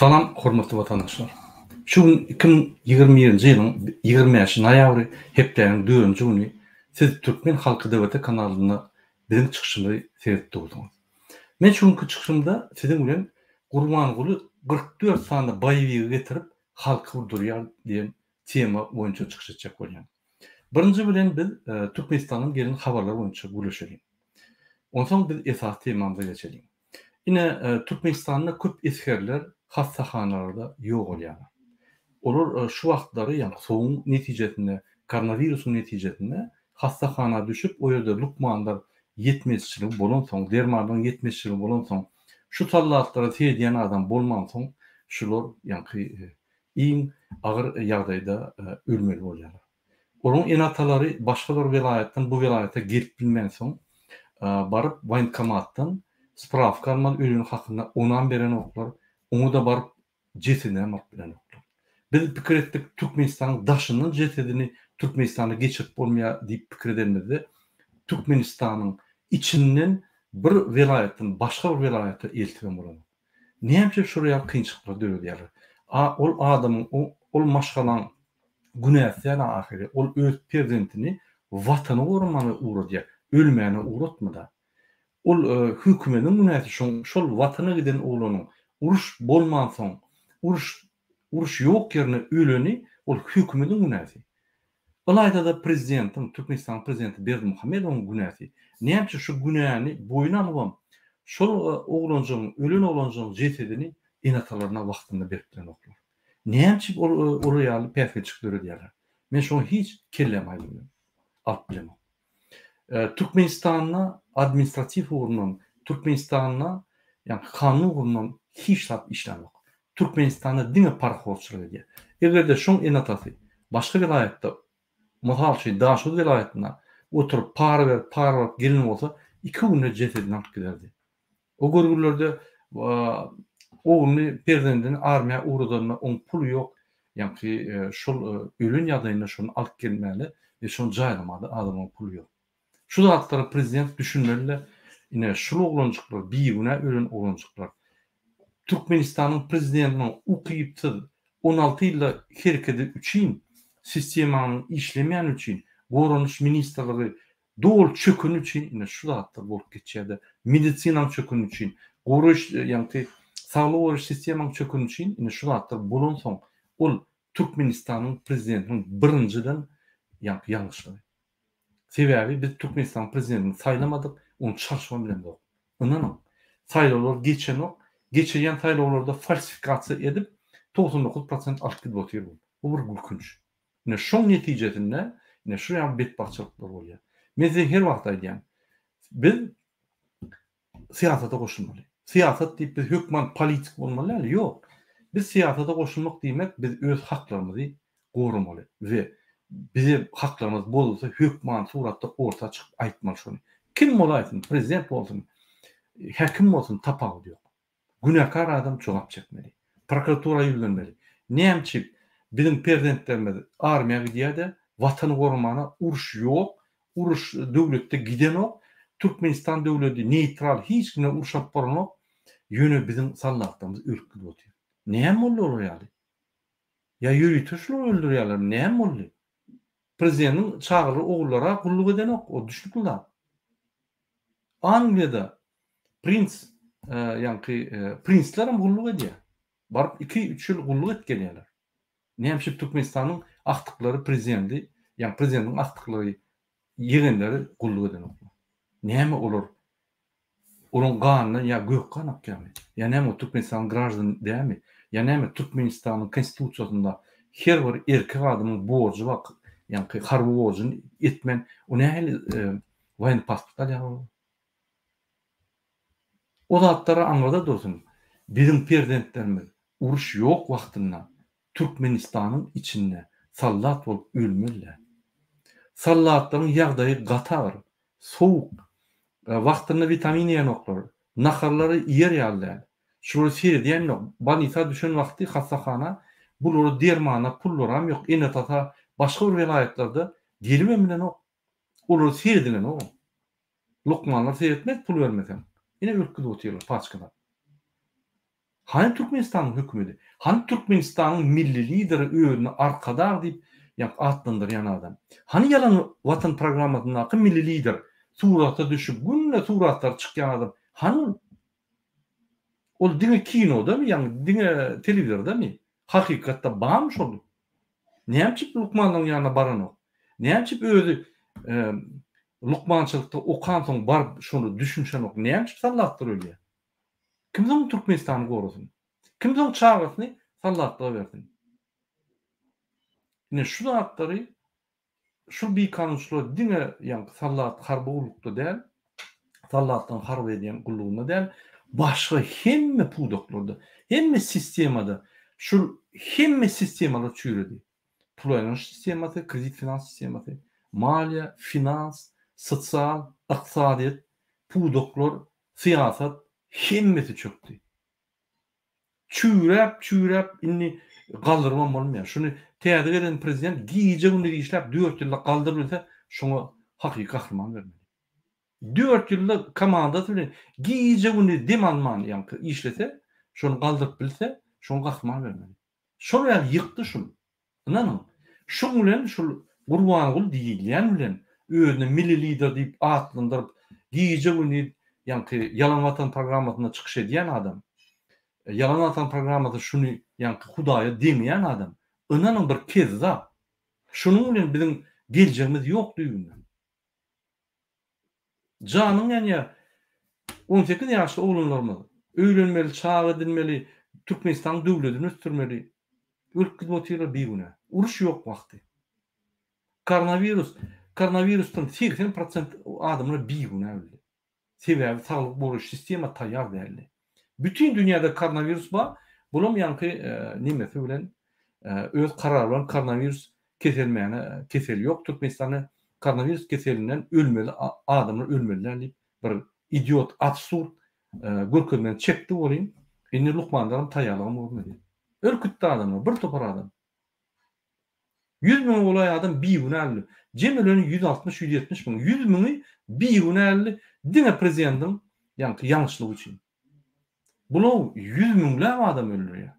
Salam hormatly watandaşlar. Şu gün 2021-nji ýylyň 25 noýabry hepdäniň dördünji güni siz Türkmen halky DWT kanalynda biziň çykyşymyzy seredip durdyňyz. Men şu günki çykyşymda siziň bilen Gurbanguly 44 sany boýewigi getirip halky urdurýar diýen tema boýunça çykyş etjek bolýan. Birinji bilen biz Türkmenistandan gelen habarlar boýunça gürleşeliň. Onsoň biz esasy temamyza geçeliň. Ine, Türkmenistanda köp esgerler hassahanalarda ýogalýarlar. Olar şu wagtlary, ýagny sowugyň netijesinde, koronawirusyň netijesinde hassahana düşüp, o ýerde lukmanlar ýetmezçiligi bolansoň, dermanlaryň ýetmezçiligi bolansoň, şu sallatlara seredýän adam bolmansoň, şular ýaňky iň agyr ýagdaýda ölmeli bolýarlar. Olaryň ene-atalary başga bir welaýatdan bu welaýata gelip bilmänsoň, baryp woýenkomatdan sprawka almaly öleni hakynda onam berenoklar, oňa-da baryp jesedinem alyp bilenoklar. Biz pikir etdik Türkmenistanyň daşyndan jesedini Türkmenistana geçirip bolmaýar diýip pikir edenimizde Türkmenistanyň içinden bir welaýatdan başga bir welaýata eltibem bolanok. Näme üçin şular ýaly kynçylyklar döredýärler? A ol adamyň, ol maşgalaň günäsi däl ahyry. Ol öz perzentini Watany goramaga ugradýar, ölmäne ugratmada. Ol hökümediň günäsi şoň şol Watana giden oglanyň uruş bolmansoň, uruş uruş ýok ýerine öleni ol hökümediň günäsi. Ylaýta-da prezidentiň, Türkmenistanyň prezidenti Berdimuhamedowyň günäsi. Näme üçin şu günäni boýun alybam, şol oglanjygyň, ölen oglanjygyň jesedini ene-atalaryna wagtynda berip bilenoklar? Näme üçin ol olar ýaly päsgelçilik döredýärler? Men şoňa hiç kelläm aýlanmady, alyp bilemok. Türkmenistanda administratiw ugrundan, Türkmenistanda ýagny kanun ugrundan hiç zat işlänok. Türkmenistanda diňe parahorçylyk edýär. Eger-de şoň ene-atasy başga welaýatda, mysal üçin, Daşoguz welaýatynda oturyp para berip, para alyp gelen bolsa, iki günde jesedini alyp giderdi. O görgülerde ogluny, perzendini armiýa ugradanda oň puly ýok, ýaňky şol ölen ýagdaýynda şony alyp gelmäne we şony jaýlamada adamyň puly ýok. Şu zatlara prezident düşünmeli-de, ine şul oglanjyklar bigünä ölen oglanjyklar. Türkmenistanyň prezidentiniň ukypsyz 16 ýylda herekedi üçin, sistemanyň işlemeýäni üçin, goranyş ministrligi doly çökeni üçin ine şu zatlar bolup geçýär-de, medisinaň çökeni üçin, goraýyş ýaňky saglygy goraýyş sistemaň çökeni üçin ine şu zatlar bolansoň ol Türkmenistanyň prezidentiniň birinjiden ýaňky ýalňyşlygy. Sebäbi biz Türkmenistanyň prezidentini saýlamadyk, ony çalşybam bilemzok. Ynanyň, saýlawlar geçenok, geçirýän saýlawlarda falsifikasiýa edip 99 prosent alyp gidip otyr bu. Bu bir gülkünç. Ine şoň netijesinde ine şu ýaly betbagtçylyklar bolýar. Men size her wagt aýdýan, biz syýasata goşulmaly. Syýasat diýip biz hökman politik bolmaly däl, ýok. Biz syýasata goşulmak diýmek biz öz haklarymyzy goramaly we bize haklarymyz bozulsa hökman suratda orta çykyp aýtmaly şony. Kim bolaýsyn, prezident bolsun, häkim bolsun tapawudy ýok. Günäkär adam jogap çekmeli. Prokuratura ýüzlenmeli. Näme üçin biziň perzentlerimiz armiýa gidýär-de, watany goramana uruş ýok, uruş döwletde gidenok, Türkmenistan döwledi neýtral hiç kimle uruş alyp baranok, ýöne biziň soldatlarymyz ölüp gidip otyr. Näme boldy olar ýaly? Ýa ýörite şulary öldürýärlermi? Näme boldy? Prezidentiň çagalary ogullary-a gulluk edenok, o düşnükli zat. Angliýada prins ýaňky prinslerem gulluk edýär. Baryp iki-üç ýyl gulluk edip gelýärler. Näme üçin Türkmenistanyň agtyklary prezidendi, ýagny prezidentiň agtyklary, ýegenleri gulluk edenoklar? Näme olar olaryň ganyndan ýa gök gan akýarmy? Ýa näme ol Türkmenistanyň graždany dälmi? Ýa näme Türkmenistanyň konstitusiýasynda her bir erkek adamyň borjy bar, ýaňky harby borjuny etmän, o nähili Woýenny pasport alýar olar. O zatlar aňyrda dursun. Biziň perzentlerimiz uruş ýok wagtynda Türkmenistanyň içinde soldat bolup ölmeliler. Soldatlaryň ýagdaýy gaty agyr. Sowuk. Wagtynda witamin iýenoklar. Naharlary iýer ýaly däl. Şulary seredýän ýok. Bolnisa düşen wagty hassahana bulara dermana pullaram ýok. Ene-atasa başga bir welaýatlarda gelibem bilenok. Olara seredilenogam. Lukmanlar seretmez pul bermeseň. Ine ölüp gidip otyrlar paçkalap. Hany Türkmenistanyň hökümedi? Hany Türkmenistanyň milli lideri özüni Arkadag diýip ýaňky atlandyrýan adam? Hany ýalan watan programmasyndaky milli lider surata düşüp günde suratlary çykýan adam hany ol? Ol diňe kinodamy ýaňy diňe telewizordamy? Hakykatda barmy şol? Näme üçin lukmanlaryň ýanyna baranok? Näme üçin özi lukmançylykda okansoň baryp şony düşünişenok? Näme üçin sallatlar ölýär? Kim soň Türkmenistany gorasyn? Kim soň çagasyny sallatlyga bersin? Ine şu zatlary şu bikanunçylar diňe ýaňky sallat harby gullukda däl, sallatlaryň harby edýän gullugynda däl, başga hemme pudaklarda, hemme sistemada şul hemme sistemalar çüýredi. Pul aýlanyş sistemasy, kredit-finans sistemasy, maliýe, finans, sosial, ykdysadyýet pudaklar Syýasat hemmesi çökdi. Çüýräp çüýräp indi galdyrybam bolmaýar. Şuny täze gelen prezident gije gündiz işläp dört ýylda galdyryp bilse şoňa hakyky gahryman bermeli. Dört ýylda komandasy bilen gije gündiz dem alman ýaňky işlese şony galdyryp bilse şoňa gahryman bermeli. Şol ýaly ýykdy şul. Ynanyň, şuň bilen şul Gurbanguly diýilýän bilen özüni milli lider diýip atlandyryp gije-gündiz ýaňky Ýalan watan programmasynda çykyş edýän adam, Ýalan watan programmasy şuny ýaňky Hudaýa deňeýän adam, ynanyň bir kezzap. Şunuň bilen biziň geljegimiz ýok düýbünden. Janyň ýanýar. 18 ýaşly oglanlarymyz öýlenmeli, çaga edinmeli, Türkmenistanyň döwledini ösdürmeli. Ölüp gidip otyrlar bigünä. Uruş ýok wagty. Koronawirus, koronawirusdan 80 prosent adamlar bigünä öldi. Sebäbi saglygy goraýyş sistema taýýar däldi. Bütin dünýäde koronawirus bar, bulam ýaňky nemesi bilen öz karary bilen koronawirus keselmäne kesel ýok Türkmenistanda koronawirus keselinden ölmeli adamlar ölmeli däl diýip bir idiot absurd görkezmeni çekdi welin indi lukmanlaram taýýarlygam görmedi. Ürkütdi adamlar bir topar adam. 100 müňe golaý adam bigünä öldi. Jem öleni 160 170 müň. 100 müňi bigünä öldi diňe prezidentiň ýaňky ýalňyşlygy üçin. Bular 100 müňläp adam öldürýär.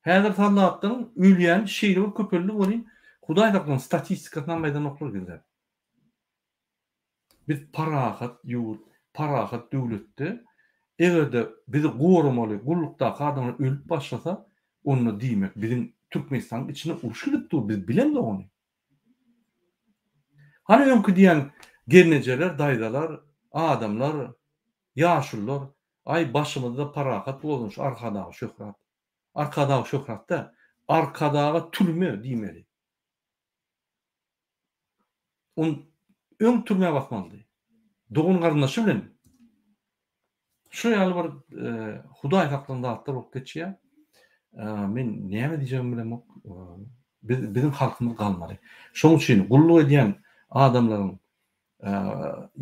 Häzir soldatlaryň ölýäni şeýle bir köpeldi welin, Hudaý saklasyn statistikasynam aýdanoklar gizläp. Biz parahat ýurt, parahat döwletde eger-de bizi goramaly gullukdaky adamlar ölüp başlasa, onda diýmek biziň Türkmenistanyň içinde uruş gidip dur, biz bilemzok ony. Hany öňki diýen gelnejeler, daýzalar, adamlar, ýaşulular, aý başymyzda parahat bolsun şu Arkadaga şöhrat. Arkadaga şöhrat däl, Arkadaga türme diýmeli. Ony öň türmä basmalydy. Dogan garyndaşy bilen şu ýaly bir Hudaý saklan zatlar bolup geçýär. Men näme diýjegimi bilemok. Biz biziň halkymyz galmaly. Şonuň üçin gulluk edýän adamlaryň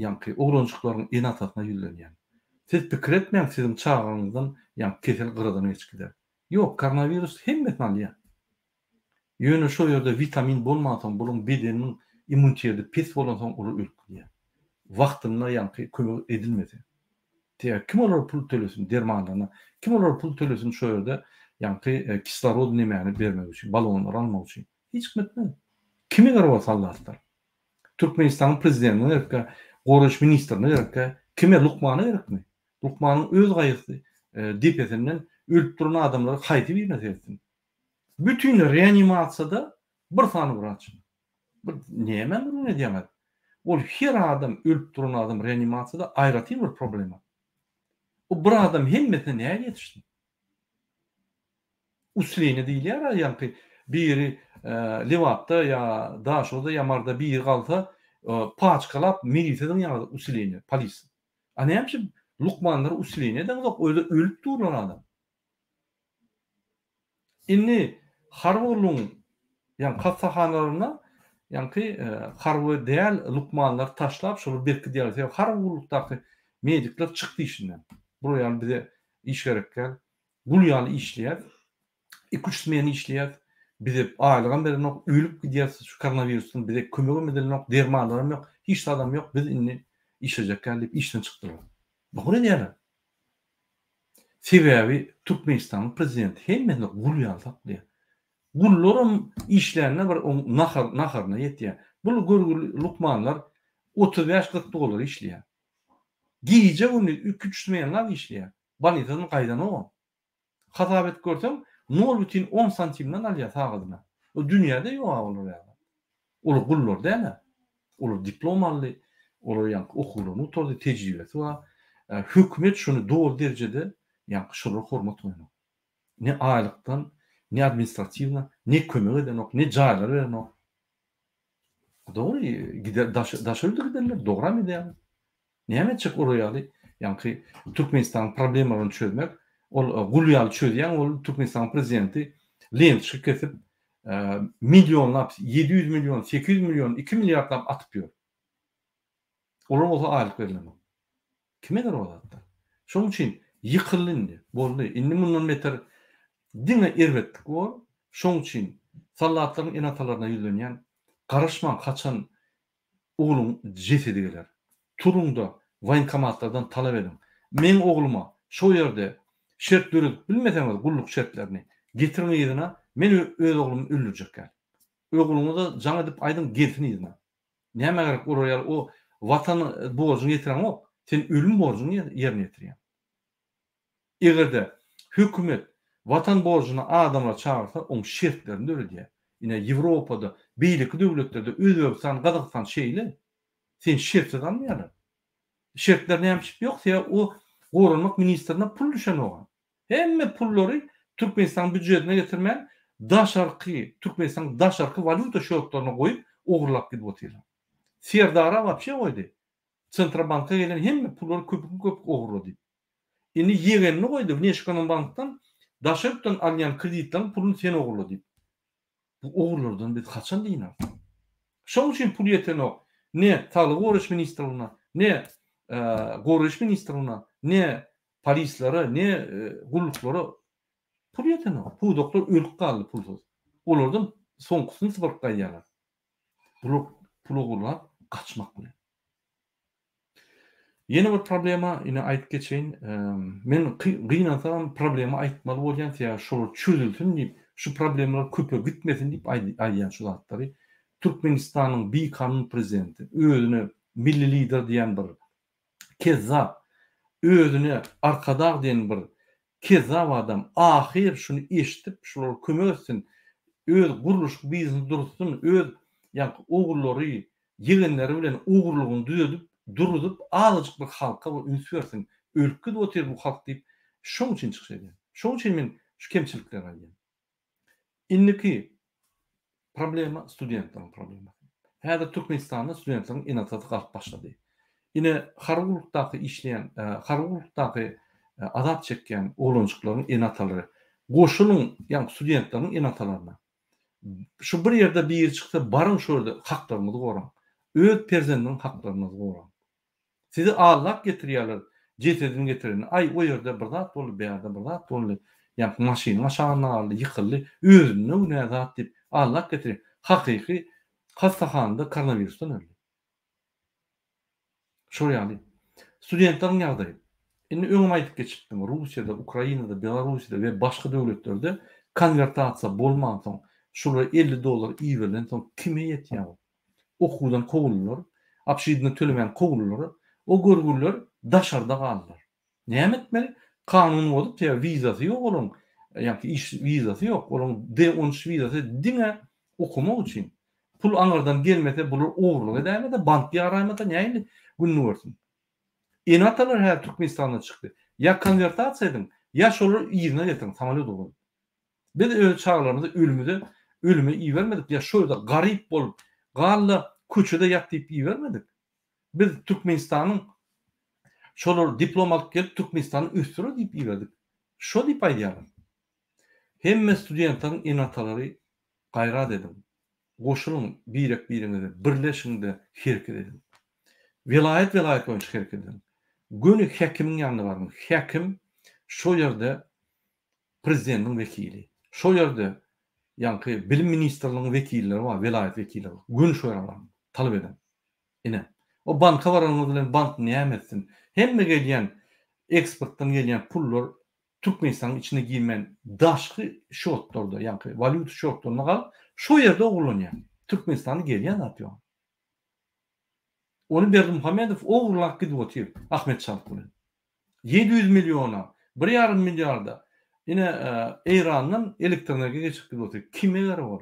ýaňky oglanjyklaryň ene-atasyna ýüzlenýän. Siz pikir etmäň siziň çagaňyzdan ýaňky kesel gyradan geçip gider. Ýok, koronawirus hemmesini alýar. Ýöne şo ýerde witamin bolmansoň, bularyň bedeniniň immuniteti pes bolansoň olar ölüp gidýär. Wagtynda ýaňky kömek edilmese. Sebäbi kim olara pul tölesin dermanlaryna, kim olara pul tölesin şo ýerde ýaňky kislorod nemäni bermek üçin, balonlary almak üçin. Hiç kim etmez. Kime gerek ol soldatlar? Türkmenistanyň prezidentine gerekkä, goraýyş ministrine gerekkä, kime lukmana gerekmi? Lukmanyň öz gaýgysy depesinden ölüp duran adamlary haýsy birine seretsin? Bütin reanimasiýada bir sany wraç. Bir näme gürrüň edýäňiz? Ol her adam ölüp duran adam reanimasiýada aýratyn bir problema. O bir adam hemmesine nähili ýetişsin? Usleniýe diýilýär-ä ýaňky biri Lebapda ýa Daşoguzda ýa Maryda biri galsa paçkalap milisiýa zyňýaňyz usileniýe polis. A näme üçin lukmanlar usileniýe edeňizok özi ölüp durlar adam. Indi harby gullugyň ýaňky hassahanalarynda ýaňky harby däl lukmanlary taşlap şolar berkidýärler. Sebäbi harby gullukdaky medikler çykdy işinden. Bular ýaly bize iş gerek däl. Gul ýaly işleýäs. Iki-üç smena işleýäs. Bize aýlygam berenok, ölüp gidýäs şu koronawirusdan bize kömegem edilenok, dermanlaram ýok, hiç zadam ýok. Biz indi işlejek däl diýip işden çykdylar. Dogry edýärler. Sebäbi Türkmenistanyň prezidenti hemmesini gul ýaly saklaýar. Gullaram işlände bir oň nahar naharyna ýetýär. Bul görgüli lukmanlar 35 40 dollara işleýär. Gije gündiz iki üç smenlap işleýär. Bolnisadan gaýdanogam. Hasap edip görseň nol bütin on santimden alýar sagadyna. O dünýäde ýok-a olar ýaly. Olar gullar däl-ä. Olar diplom aldy, olar ýaňky okuwlaryny gutardy, tejribesi bar. Hökümet şuny doly derejede ýaňky şolara hormat goýanok. Ne aýlykdan, ne administratiwna, ne kömek edenok, ne jaýlar berenok. Dogry, gider daşary ýurda giderler, dogram edýärler. Näme etjek olar ýaly ýaňky Türkmenistanyň problemalaryny çözmek, ol gul ýaly çözýäň ol Türkmenistanyň prezidenti lentoçka kesip millionlap 700 million, 800 million, 2 milliardlap atyp ýör. Olar bolsa aýlyk berilenok. Kim eder o zatlar? Şonuň üçin ýykyldy indi, boldy. Indi mundan beter diňe erbetlik bor. Şonuň üçin soldatlaryň ene-atalaryna ýüzlenýän, garaşmaň haçan Ogluň jesedi geler. Turuň-da, woýenkomatlardan talap ediň. Meň ogluma şo ýerde şert döredip bilmeseňiz, gulluk şertlerini, getiriň yzyna, men öz oglumy öldürjek däl. Ogluňyza jaň edip aýdyň, gelsin yzyna. Nämä gerek olar ýaly o Watan borjuňy ýetireňok, sen ölüm borjuňy ýerine ýetirýäň. Eger-de hökümet Watan borjuna adamlary çagyrsa, oň şertlerini döredýär. Ine, Ýewropada, beýleki döwletlerde, Özbegistan, Gazagystan şeýle. Seni şertsiz almaýarlar. Şertler näme üçin ýok? Sebäbi o Goranmak ministrine pul düşenok. Hemme pullary Türkmenistanyň býujetine getirmän, daşarky, Türkmenistanyň daşarky walýuta şotlaryna goýup, ogurlap gidip otyrlar. Serdara wapşe goýdy. Sentrobanka gelen hemme pullary köpükme-köpük ogurlady. Indi ýegenini goýdy, Wneşekonombankdan daşary ýurtdan alynýan kreditleriň puluny sen ogurla diýip. Bu ogrulardan biz haçan dynarys? Şonuň üçin pul ýetenok ne Saglygy goraýyş ministrligine, ne Goraýyş ministrligine, ne polislere, ne gulluklara pul ýetenok. Pudaklar ölüp galdy pulsuz. Olardan soňkusyny sypyryp gaýdýarlar. Bular pul ogurlap gaçmak bilen. Ýene bir problema ine aýdyp geçeýin. Men gynansagam problema aýtmaly bolýan sebäbi şolar çözülsin diýip, şu problemalar köpe gitmesin diýip aýdýan şu zatlary. Türkmenistanyň bikanun prezidenti özüne milli lider diýen bir kezzap, özüne arkadag diýen bir Kezzap adam ahyr şuny eşdip şulara kömek etsin öz gurluşyk biznesini duruzsyn öz ýaňky ogullary ýegenleri bilen ogurlygyny düzedip duruzyp azajyk bir halka bir üns bersin ölüp gidip otyr bu halk diýip şoň üçin çykyş edýän şoň üçin men şu kemçilikleri aýdýan. Indiki problema studentleriň problemasy. Häzir Türkmenistanda studentleriň ene-atasy galyp başlady. Ine harby gullukdaky işleýän, harby gullukdaky azap çekýän oglanjyklaryň ene-atalary goşulyň, ýagny studentleriň ene-atalaryna. Şu bir ýerde biri çyksa baryň şo ýerde haklaryňyzy goraň. Öz perzendiňiň haklaryňyzy goraň. Sizi aldap getirýärler, jesedini getirende, aý, o ýerde bir zat boldy, bärde bir zat boldy, ýaňky maşynyň aşagynda galdy, ýykyldy, özünde günä zat diýip aldap getirýär. Hakyky hassahanada koronawirusdan öldi. Şol ýaly. Studentleriň ýagdaýy. Indi öňem aýdyp geçipdim, Russiýada, Ukrainada, Belarussiýada we başga döwletlerde konwertasiýa bolmansoň, şulara 50 dollar iberilensoň kime ýetýär ol? Okuwdan kowuldylar. Obşidini tölemän kowuldylar. O görgüliler daşarda galdylar. Näme etmeli? Kanuny bozup, sebäbi wizasy ýok olaryň, ýaňky iş wizasy ýok. Olaryň D 13 wizasy diňe okamak üçin. Pul aňyrdan gelmese bular ogurlyk edäýmese, bank ýaraýmasa nähili gününi görsün? Ene-atalar häzir Türkmenistandan çykdy. Ýa konwertasiýa ediň, ýa şolary yzyna getiriň, samolýot ugradyp. Biz öz çagalarymyzy ölümize ölüme ibermedik ýa şo ýerde garyp bolup galda köçede ýat diýip ibermedik. Biz Türkmenistanyň şolar diplom alyp gelip Türkmenistany ösdürer diýip iberdik. Şo diýip aýdýarlar. Hemme studentleriň ene-atalary gaýrat ediň. Goşulyň birek biriňize birleşiňde hereket ediň. Welaýat welaýat boýunça hereket ediň. Göni häkimiň ýanyna baryň. Häkim şo ýerde prezidentiň wekili. Şo ýerde ýaňky bilim ministrliginiň wekilleri bar, welaýat wekilleri. Göni şo ýere baryň, talap ediň. Ine, o banka baranyňyz bilen bank näme etsin? Hemme gelýän eksportdan gelýän pullar. Türkmenistanyň içine girmän daşky şotlarda, ýaňky walýuta şotlarynda galyp, şo ýerde ogurlanýar. Türkmenistana gelýän zat ýok. Ony Berdimuhamedow ogurlap gidip otyr Ahmet Çalyk bilen. 700 milliona, bir ýarym milliarda ine Eýrandan elektroenergiýa geçirip gidip otyr. Kime gerek ol?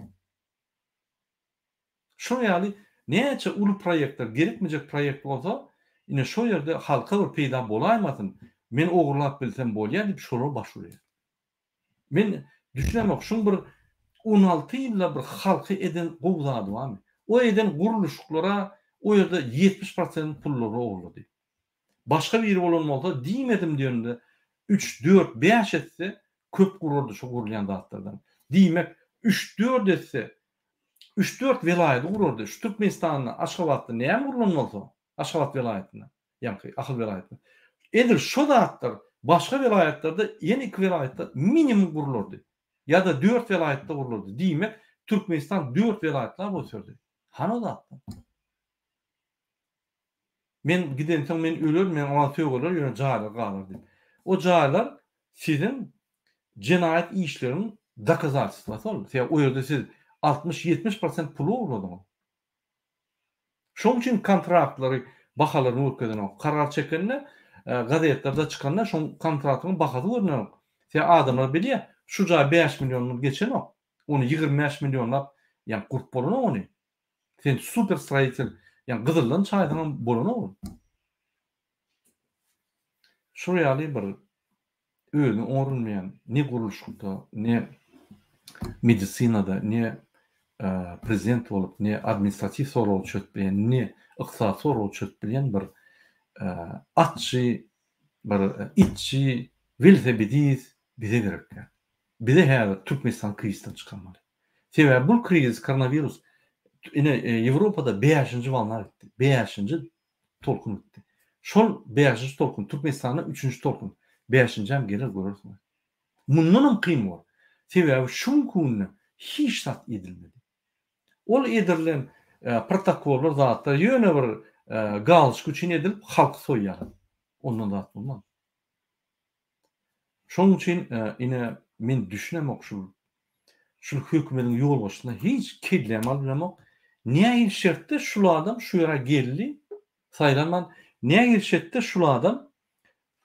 Şoň ýaly näçe uly proýektler, gerekmejek proýekt bolsa, ine şo ýerde halka bir peýda bolaýmasyn, men ogurlap bilsem bolýar diýip şolar baş urýar. Men düşünemok, şuň bir 16 ýylda bir halka eden gowy zady barmy? O eden gurluşyklara o ýerde 70 prosent pullary ogurlady. Başga biri bolan bolsa diýmedim diýende üç, dört, bäş esse köp gurardy şo gurulýan zatlardan. Diýmek, üç-dört esse, üç-dört welaýady gurardy. Şu Türkmenistanda, Aşgabatda näme gurlan bolsa, Aşgabat welaýatynda, ýaňky Ahal welaýatynda, edil şo zatlar başga welaýatlarda ýene iki welaýatda minimum gurlardy. Ýa-da dört welaýatda gurlardy. Diýmek, Türkmenistan dört welaýatlap öserdi. Hany o zatlar? Men gidensoň men ölerin, men oňa sögerler, ýöne jaýlar galar diýip. O jaýlar siziň jenaýat işleriň dokazatelstwasy ol. Sebäbi o ýerde siz 60-70 prosent puly ogurladyňyz. Şonuň üçin kontraktlary bahalaryny görkezenok. Karar çekende, gazetlerde çykanda şoň kontraktyň bahasy görnenok. Sebäbi adamlar bilýär, şu jaý 5 milliondan geçenok. Ony 25 millionlap, ýa gurup bolanok ony. Sen super stroitel, ýa gyzyldan çaýsaňam bolanok ol. Şol ýaly bir özüni oňarylmaýan ne gurluşykda, ne medisinada, ne prezident bolup, ne administratiw soragy çözüp bilýän, ne ykdysady soragy çözüp bilýän bir atçy, bir itçi, welosipedist bize gerek däl. Bize häzir Türkmenistan krizisden çykarmaly. Sebäbi bul krizis koronawirus ine Ýewropada bäşinji walna gitdi. Bäşinji tolkun gitdi. Şol bäşinji tolkun Türkmenistanda üçünji tolkun. Bäşinjäm geler görersiňiz. Mundanam kyn bor. Sebäbi şu günki günde hiç zat edilmedi. Ol edirilen protokollar zatlar ýöne bir galçka üçin edilip halky soýýarlar. Ondan zat bolmaz. Şonuň üçin ine men düşünemok şul şul hökümediň ýolbaşçysyna hiç kelläm alyp bilemok. Nähili şertde şul adam şu ýere geldi saýlanman nähili şertde şul adam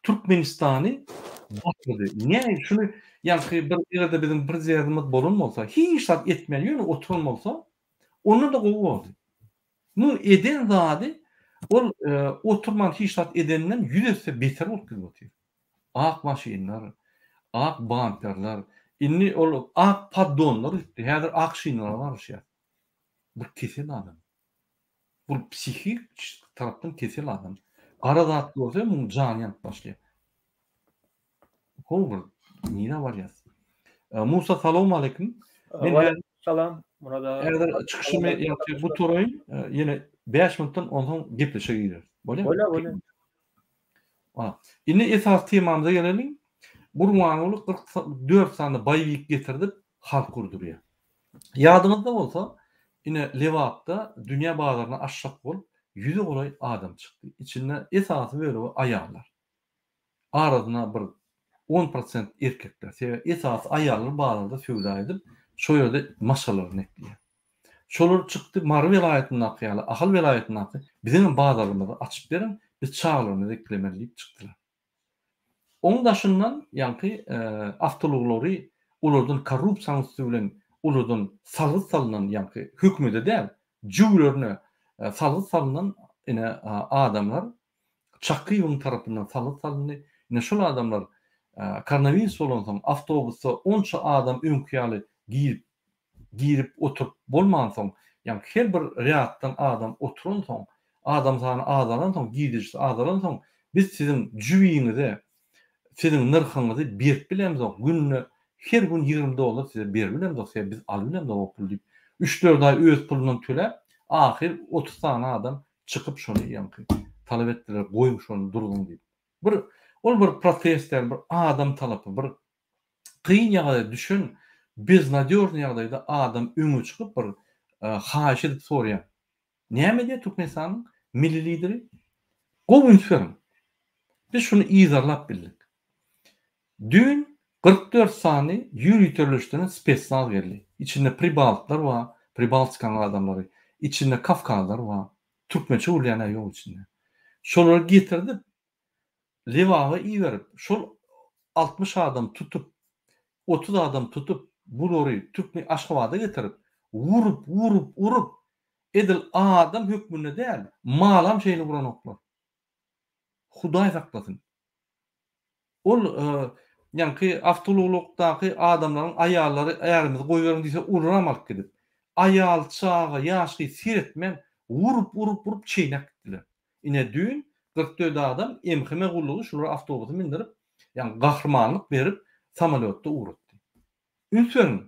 Türkmenistany batyrdy. Nähili şuny ýaňky bir ýerde biziň prezidentimiz bolan bolsa hiç zat etmän ýöne oturan bolsa ondan-da gowy bordy. Muň eden zady ol oturman hiç zat edeninden ýüz esse beter bolup gidip otyr. Ak maşynlar, ak bamperler, indi ol ak poddonlar gitdi, häzir ak şinalara garaşýar. Bu kesel adam. Bu psihik tarapdan kesel adam. Gara zat görse muň jany ýanyp başlaýar. How bir nirä barýas? Musa salowmaleýkim. Men häzir Salam Murat aga. Häzir çykyşymy ýa gutaraýyn. Ýene 5 minutdan onsoň gepleşige gireris. Bolýar? Bolýar, bolýar. Ha. Indi esasy temamyza geleliň. Gurbanguly 44 sany baýwik getirdip halk urdurýar. Ýadyňyzda bolsa, ine Lebapda dünýä bazaryna aşşak bolup ýüze golaý adam çykdy. Içinde esasy bölegi aýallar. Arasyna bir on prosent erkekler. Sebäbi esasy aýallar bazarda söwda edip, şo ýerde maşgalalaryny ekleýär. Şolar çykdy Mary welaýatyndaky ýaly, Ahal welaýatyndaky biziňem bazarymyzy açyp beriň, biz çagalarymyzy eklemeli diýip çykdylar. Oň daşyndan ýaňky awtoulaglary olardan korrupsiýanyň üsti bilen olardan salgyt salnan ýaňky hökümede däl, jübülerine salgyt salnan ine adamlar Çakyýewiň tarapyndan salgyt salyndy. Ine şol adamlar koronawirus bolansoň awtobusda onça adam öňki ýaly girip girip oturyp bolmansoň, ýagny her bir rýaddan adam oturansoň, adam sany azalansoň, girdejisi azalansoň, biz siziň jübiňize, siziň nyrhyňyzy berip bilemzok, günde her gün 20 dollar size berip bilemzok, sebäbi biz alyp bilemzok o puly diýip, üç-dört aý öz pulundan töläp, ahyr 30 sany adam çykyp şony ýaňky talap etdiler, goýuň şony durzuň diýip. Bir ol bir protest däl, bir adam talapy, bir kyn ýagdaýa düşen beznadýožnyý ýagdaýda adam öňe çykyp bir haýyş edip soraýar. Näme edýär Türkmenistanyň milli lideri? Gowy üns beriň. Biz şuny yzarlap bildik. Düýn 44 sany ýöriteleşdirilen spesnaz geldi. Içinde pribaltlar bar, Pribaltikanyň adamlary, içinde kawkazlar bar. Türkmençe gürleýän-ä ýok içinde. Şolary getirdip, Lebaba iberip, şol 60 adam tutup, 30 adam tutup, bulary Türkmen Aşgabada getirip, urup, urup, urup, edil adam hökmünde däl, malam şeýle uranoklar. Hudaý saklasyn. Ol ýaňky awtoulagdaky adamlaryň aýallary ärimizi goýberiň diýse olaram alyp gidip, aýal, çaga, ýaş gyz seretmän urup urup urup çeýnäp gitdiler. Ine düýn 44 adam MHM gullugy şulary awtobusa mindirip, ýagny gahrymanlyk berip samolýotda ugratdy. Üns beriň,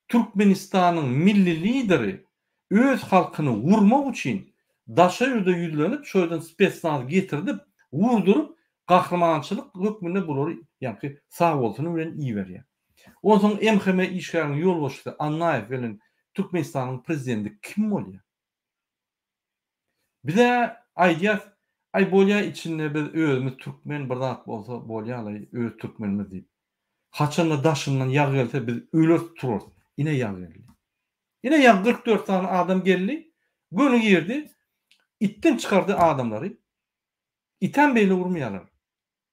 Türkmenistanyň milli lideri öz halkyny urmak üçin daşary ýurda ýüzlenip şo ýerden spesnaz getirdip urduryp gahrymançylyk hökmünde bulary ýaňky sagbolsuny bilen iberýär. Onsoň MHM işgäriniň ýolbaşçysy Annaýew bilen Türkmenistanyň prezidenti kim bolýar? Bizä aýdýas aý bolýa içinde biz özümiz türkmen bir zat bolsa bolýalaý öz türkmenimiz diýip. Haçanda daşyndan ýag gelse biz öleris turarys. Ine ýag geldi. Ine ýag 44 sany adam geldi göni girdi itden çykardy adamlary. Item beýle urmaýalar.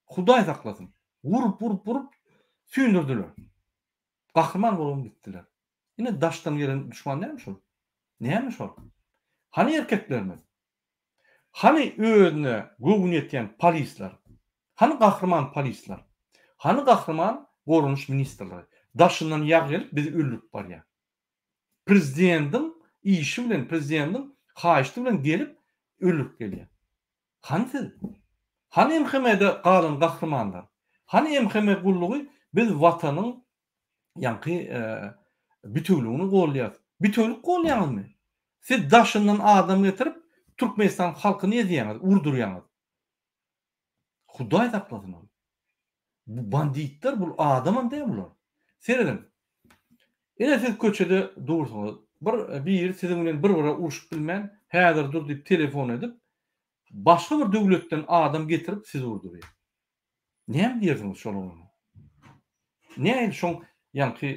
Hudaý saklasyn. Urup urup urup süýndürdiler. Gahryman bolubam gitdiler. Ine daşdan gelen duşman näme şol? Näme şol? Hany erkeklerimiz? Hany özüne göwni ýetýän polisler? Hany gahryman polisler? Hany gahryman goranyş ministrleri? Daşyndan ýag gelip bizi öldürip barýar. Prezidentiň işi bilen, prezidentiň haýyşty bilen gelip öldürip gelýär. Hany siz? Hany MHM-de galan gahrymanlar? Hany MHM gullugy biz watanyň ýaňky bitewligini golýas. Bitewlik golýaňyzmy? Siz daşyndan adam getirip Türkmenistan halkyny ezýäňiz, urdurýaňyz. Hudaý saklasyn ol. Bu banditler bul adamam däl bular. Serediň. Ine siz köçede dursuňyz. Bir biri siziň bilen bir bire urşup bilmän, häzir dur diýip telefon edip, başga bir döwletden adam getirip sizi urdurýar. Näme diýersiňiz şol oglana? Nähili şoň ýaňky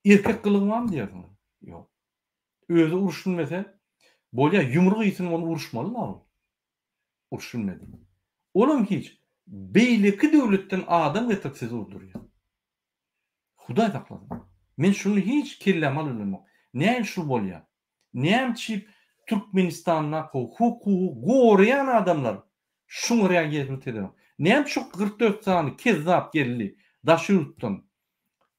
erkek gylygy barmy diýersiňiz? Ýok. Özi uruş bilmese, bolýar ýumruk iýsin ony uruşmaly-la ol. Uruş bilmedi. Olam hiç. Beýleki döwletden adam getirip sizi urdurýar. Hudaý saklasyn. Men şuny hiç kelläme alyp bilemok. Nähili şul bolýar? Näme üçin Türkmenistandaky hukugy goraýan adamlar şuňa reagiýa edenok? Näme üçin 44 sany kezzap geldi daşary ýurtdan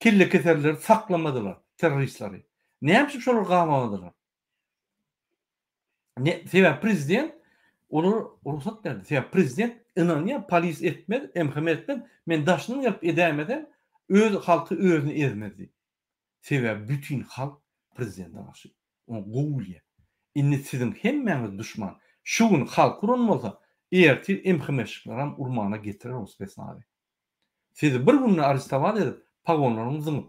kellekeserleri saklamadylar terroristleri? Näme üçin şolary gabamadylar? Ne, sebäbi prezident olara rugsat berdi. Sebäbi prezident ynanýar, polis etmez, MHM etmez, men daşyndan gelip edäýmesem, öz halky özüni ezmez diýip. Sebäbi bütin halk prezidente garşy. Ony gowy bilýär. Indi siziň hemmäňiz duşman. Şu gün halk uran bolsa, ertir MHM-şikleram urmana getirer o spesnazy. Sizi bir günde arestowat edip, pagonlaryňyzy zyňyp,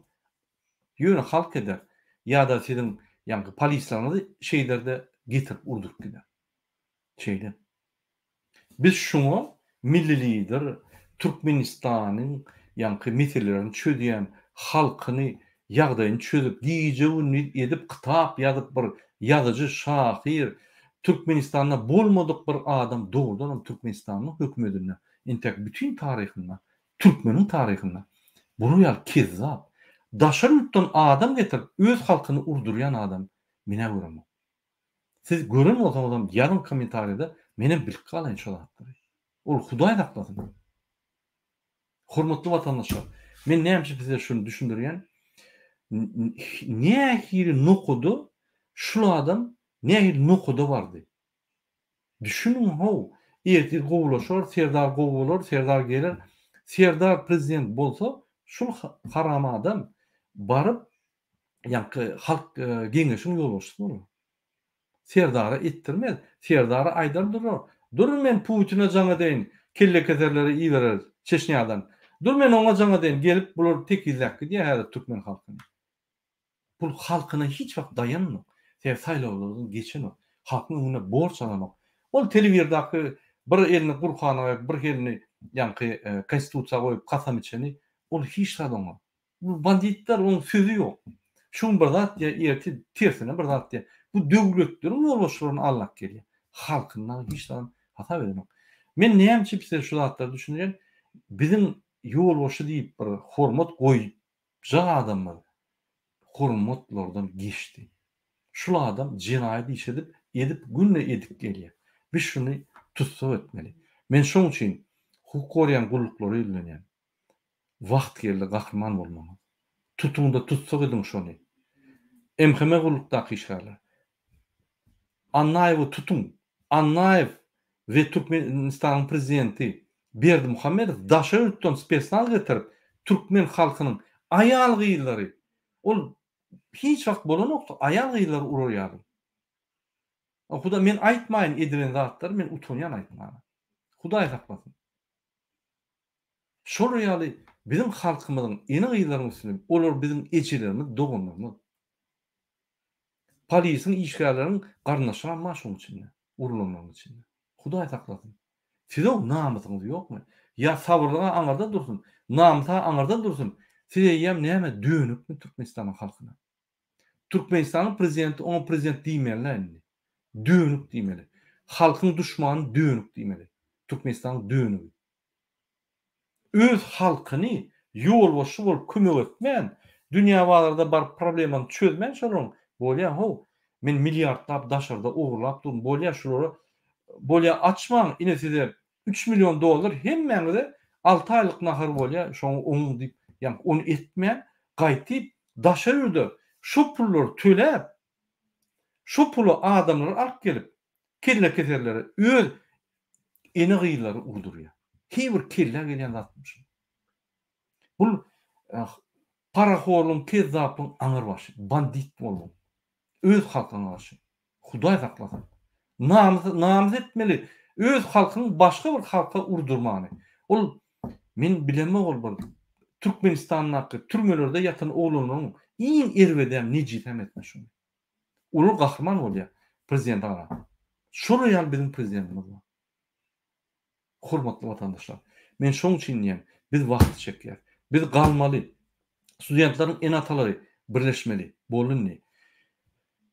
ýöne halk eder. Ýa-da siziň ýaňky polisleriňizi şeýder-de getirip urduryp gider. Şeýle. Biz şuňa Milli Lider Türkmenistanyň ýaňky meselelerini çözýän, halkyny ýagdaýyny çözüp, gije-gündiz edip kitap ýazyp bir ýazyjy, şahyr, Türkmenistanda bolmadyk bir adam dogrudanam Türkmenistanyň hökümedinde entek bütin taryhynda, türkmeniň taryhynda bular ýaly kezzap, daşary ýurtdan adam getirip öz halkyny urdurýan adam men-ä göremok. Siz gören bolsaňyzam ýazyň kommentariýada menem bilip galaýyn şo zatlary. Ol Hudaý saklasyn. Hormatly watandaşlar, men näme üçin size şuny düşündirýän? Nähili nokada şul adam nähili nokada bardy? Düşüniň how, ertir gowulaşar, Serdar gowy bolar, Serdar geler. Serdar prezident bolsa, şul haram adam baryp ýaňky halk geňeşiň ýolbaşçysy bolar. Serdara etdirmez. Serdara aýdar durar. Dur men Putine jaň edeýin, kellekeserleri iberer Çeçnýadan. Dur men oňa jaň edeýin, gelip bular tekizläp gidýär häzir türkmen halkyny. Bul halkyna hiç wagt daýananok. Sebäbi saýlawlardan geçenok. Halkyň öňünde borç alanok. Ol telewizordaky bir elini Gurhana berip, bir elini. ýaňky konstitusiýa goýup kasam içeni ol hiç zat oňa. Bu banditler oň sözi ýok. Şu gün bir zat diýýär, ertir tersine bir zat diýýär. Bu döwletleriň ýolbaşçylaryny aldap gelýär. Halkyny hiç zat hasap edenok. Men näme üçin size şu zatlary düşündirýän? Biziň ýolbaşçy diýip bir hormat goýjak adamymyz hormatlardan geçdi. Şul adam jenaýat iş edip, edip günde edip gelýär. Biz şuny tussag etmeli. Men şoň üçin hukuk goraýan gulluklara ýüzlenýän. Wagt geldi gahryman bolmagyň. Tutuňda tussag ediň şony. MHM gullukdaky işgärler. Annaýewi tutuň. Annaýew we Türkmenistanyň prezidenti Berdimuhamedow daşary ýurtdan spesnaz getirip türkmen halkynyň aýal gyzlary ol hiç wagt bolanokdy aýal gyzlary urar ýaly. Huda men aýtmaýyn edilen zatlary men utanýan aýtmaga. Hudaý saklasyn. Şolar ýaly biziň halkymyzyň ene-gyzlaryň üstüne, olar biziň ejelerimiz, doganlarymyz. Polisiň işgärleriniň garyndaşlaram bar şoň içinde, urlanlaryň içinde. Hudaý saklasyn. Siziň namysyňyz ýokmy? Ýa sabyrlyga aňyrda dursun, namysa aňyrda dursun, siz eýýäm näme dönükmi Türkmenistanyň halkyna? Türkmenistanyň prezidenti oňa prezident diýmeli-dä indi. Dönük diýmeli. Halkyň duşmany dönük diýmeli. Türkmenistanyň dönügi. Öz halkyny ýolbaşçy bolup kömek etmän, dünýä bazarda baryp problemany çözmän şolaryň, bolýa how, men milliardlap daşarda ogurlap durun, bolýa şulara, bolýa açmaň, ine size üç million dollar hemmäňize alty aýlyk nahar bolýa, şoňa oňuň diýip, ýaňky ony etmän, gaýtyp daşary ýurda şo pullary töläp, şo pula adamlary alyp gelip, Kelle keserlere öz ene gyzlary urdurýar. Heý bir kellä gelýän zatmy şu? Bul parahorlygyň, kezzaplygyň aňyr başy, bandit bolmagyň. Öz halkyňa garşy. Hudaý saklasyn. Namys, namys etmeli. Öz halkyň başga bir halka urdurmany. Ol men bilemok ol bir Türkmenistandaky türmelerde ýatan oglanlaryň iň erbedem, nejisem etmez şuny. Olar gahryman bolýar prezidente garap. Şolar ýaly biziň prezidentimiz bar. Hormatly watandaşlar, men şoň üçin diýýän, biz wagty çekýäs. Biz galmaly. Studentleriň ene-atalary birleşmeli boldy indi.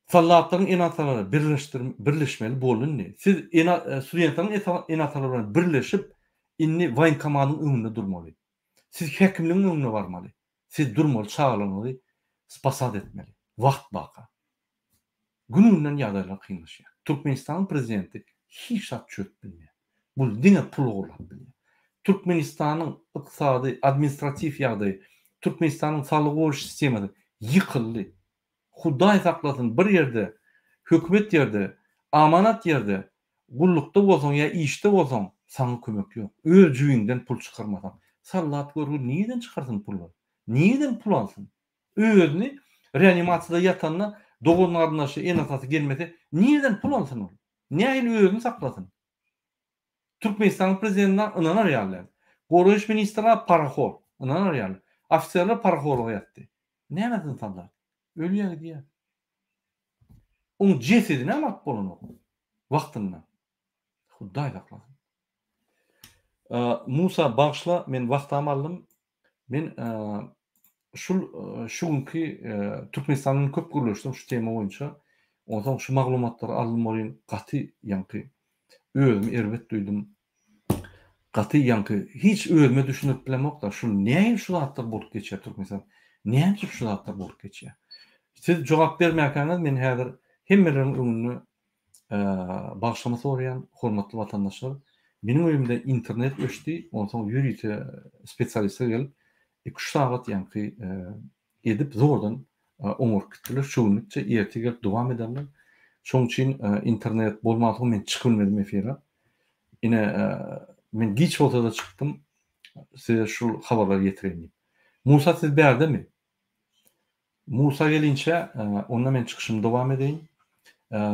Soldatlaryň ene-atalary birleşdir birleşmeli boldy indi. Siz ene studentleriň ene-atalary bilen birleşip, indi woýenkomatyň öňünde durmaly. Siz häkimligiň öňüne barmaly. Siz durmaly çagalaryňyzy spasat etmeli. Wagt baka. Gün günden ýagdaýlar kynlaşýar. Türkmenistanyň prezidenti hiç zat çözüp bilmeýär. Bul diňe pul ogurlap bilýär. Türkmenistanyň ykdysady, administratiw ýagdaýy, Türkmenistanyň saglygy goraýyş sistemasy ýykyldy. Hudaý saklasyn bir ýerde, hökümet ýerde, amanat ýerde gullukda bolsaň ýa işde bolsaň saňa kömek ýok. Öz jübiňden pul çykarmasaň. Sallat görgüli nireden çykarsyn pullary? Nireden pul alsyn? Özüni reanimasiýada ýatanda dogan garyndaşy, ene-atasy gelmese nireden pul alsyn ol? Nähili özüni saklasyn? Türkmenistanyň prezidentine ynanar ýaly däl. Goraýyş ministri parahor, ynanar ýaly. Ofiserler parahorlyga ýatdy. Näme etsin soldat? Ölýär gidýär. Oň jesedinem alyp bolanok wagtynda. Hudaý saklasyn. Musa bagyşla men wagtam aldym. Men şul şu günki Türkmenistan bilen köp gürleşdim şu tema boýunça. Onsoň şu maglumatlary aldym welin gaty ýaňky özümi erbet duýdum. Gaty ýaňky hiç özüme düşündirip bilemokda şul nähili şu zatlar bolup geçýär Türkmenistan näme üçin şu zatlar bolup geçýär. Siz jogap bermäkäňiz men häzir hemmeleriň öňünde bagyşlama soraýan hormatly watandaşlar meniň öýümde internet öçdi onsoň ýörite spesialistler gelip iki üç sagat ýaňky edip zordan oňaryp gitdiler. Şu günlükçe ertir gelip dowam ederler. Şoň üçin internet bolmansoň men çykyp bilmedim efire. Ine men giç bolsa-da çykdym size şul habarlary ýetireýin diýip. Musa siz bärdemi? Musa gelinçä onda men çykyşymy dowam edeýin.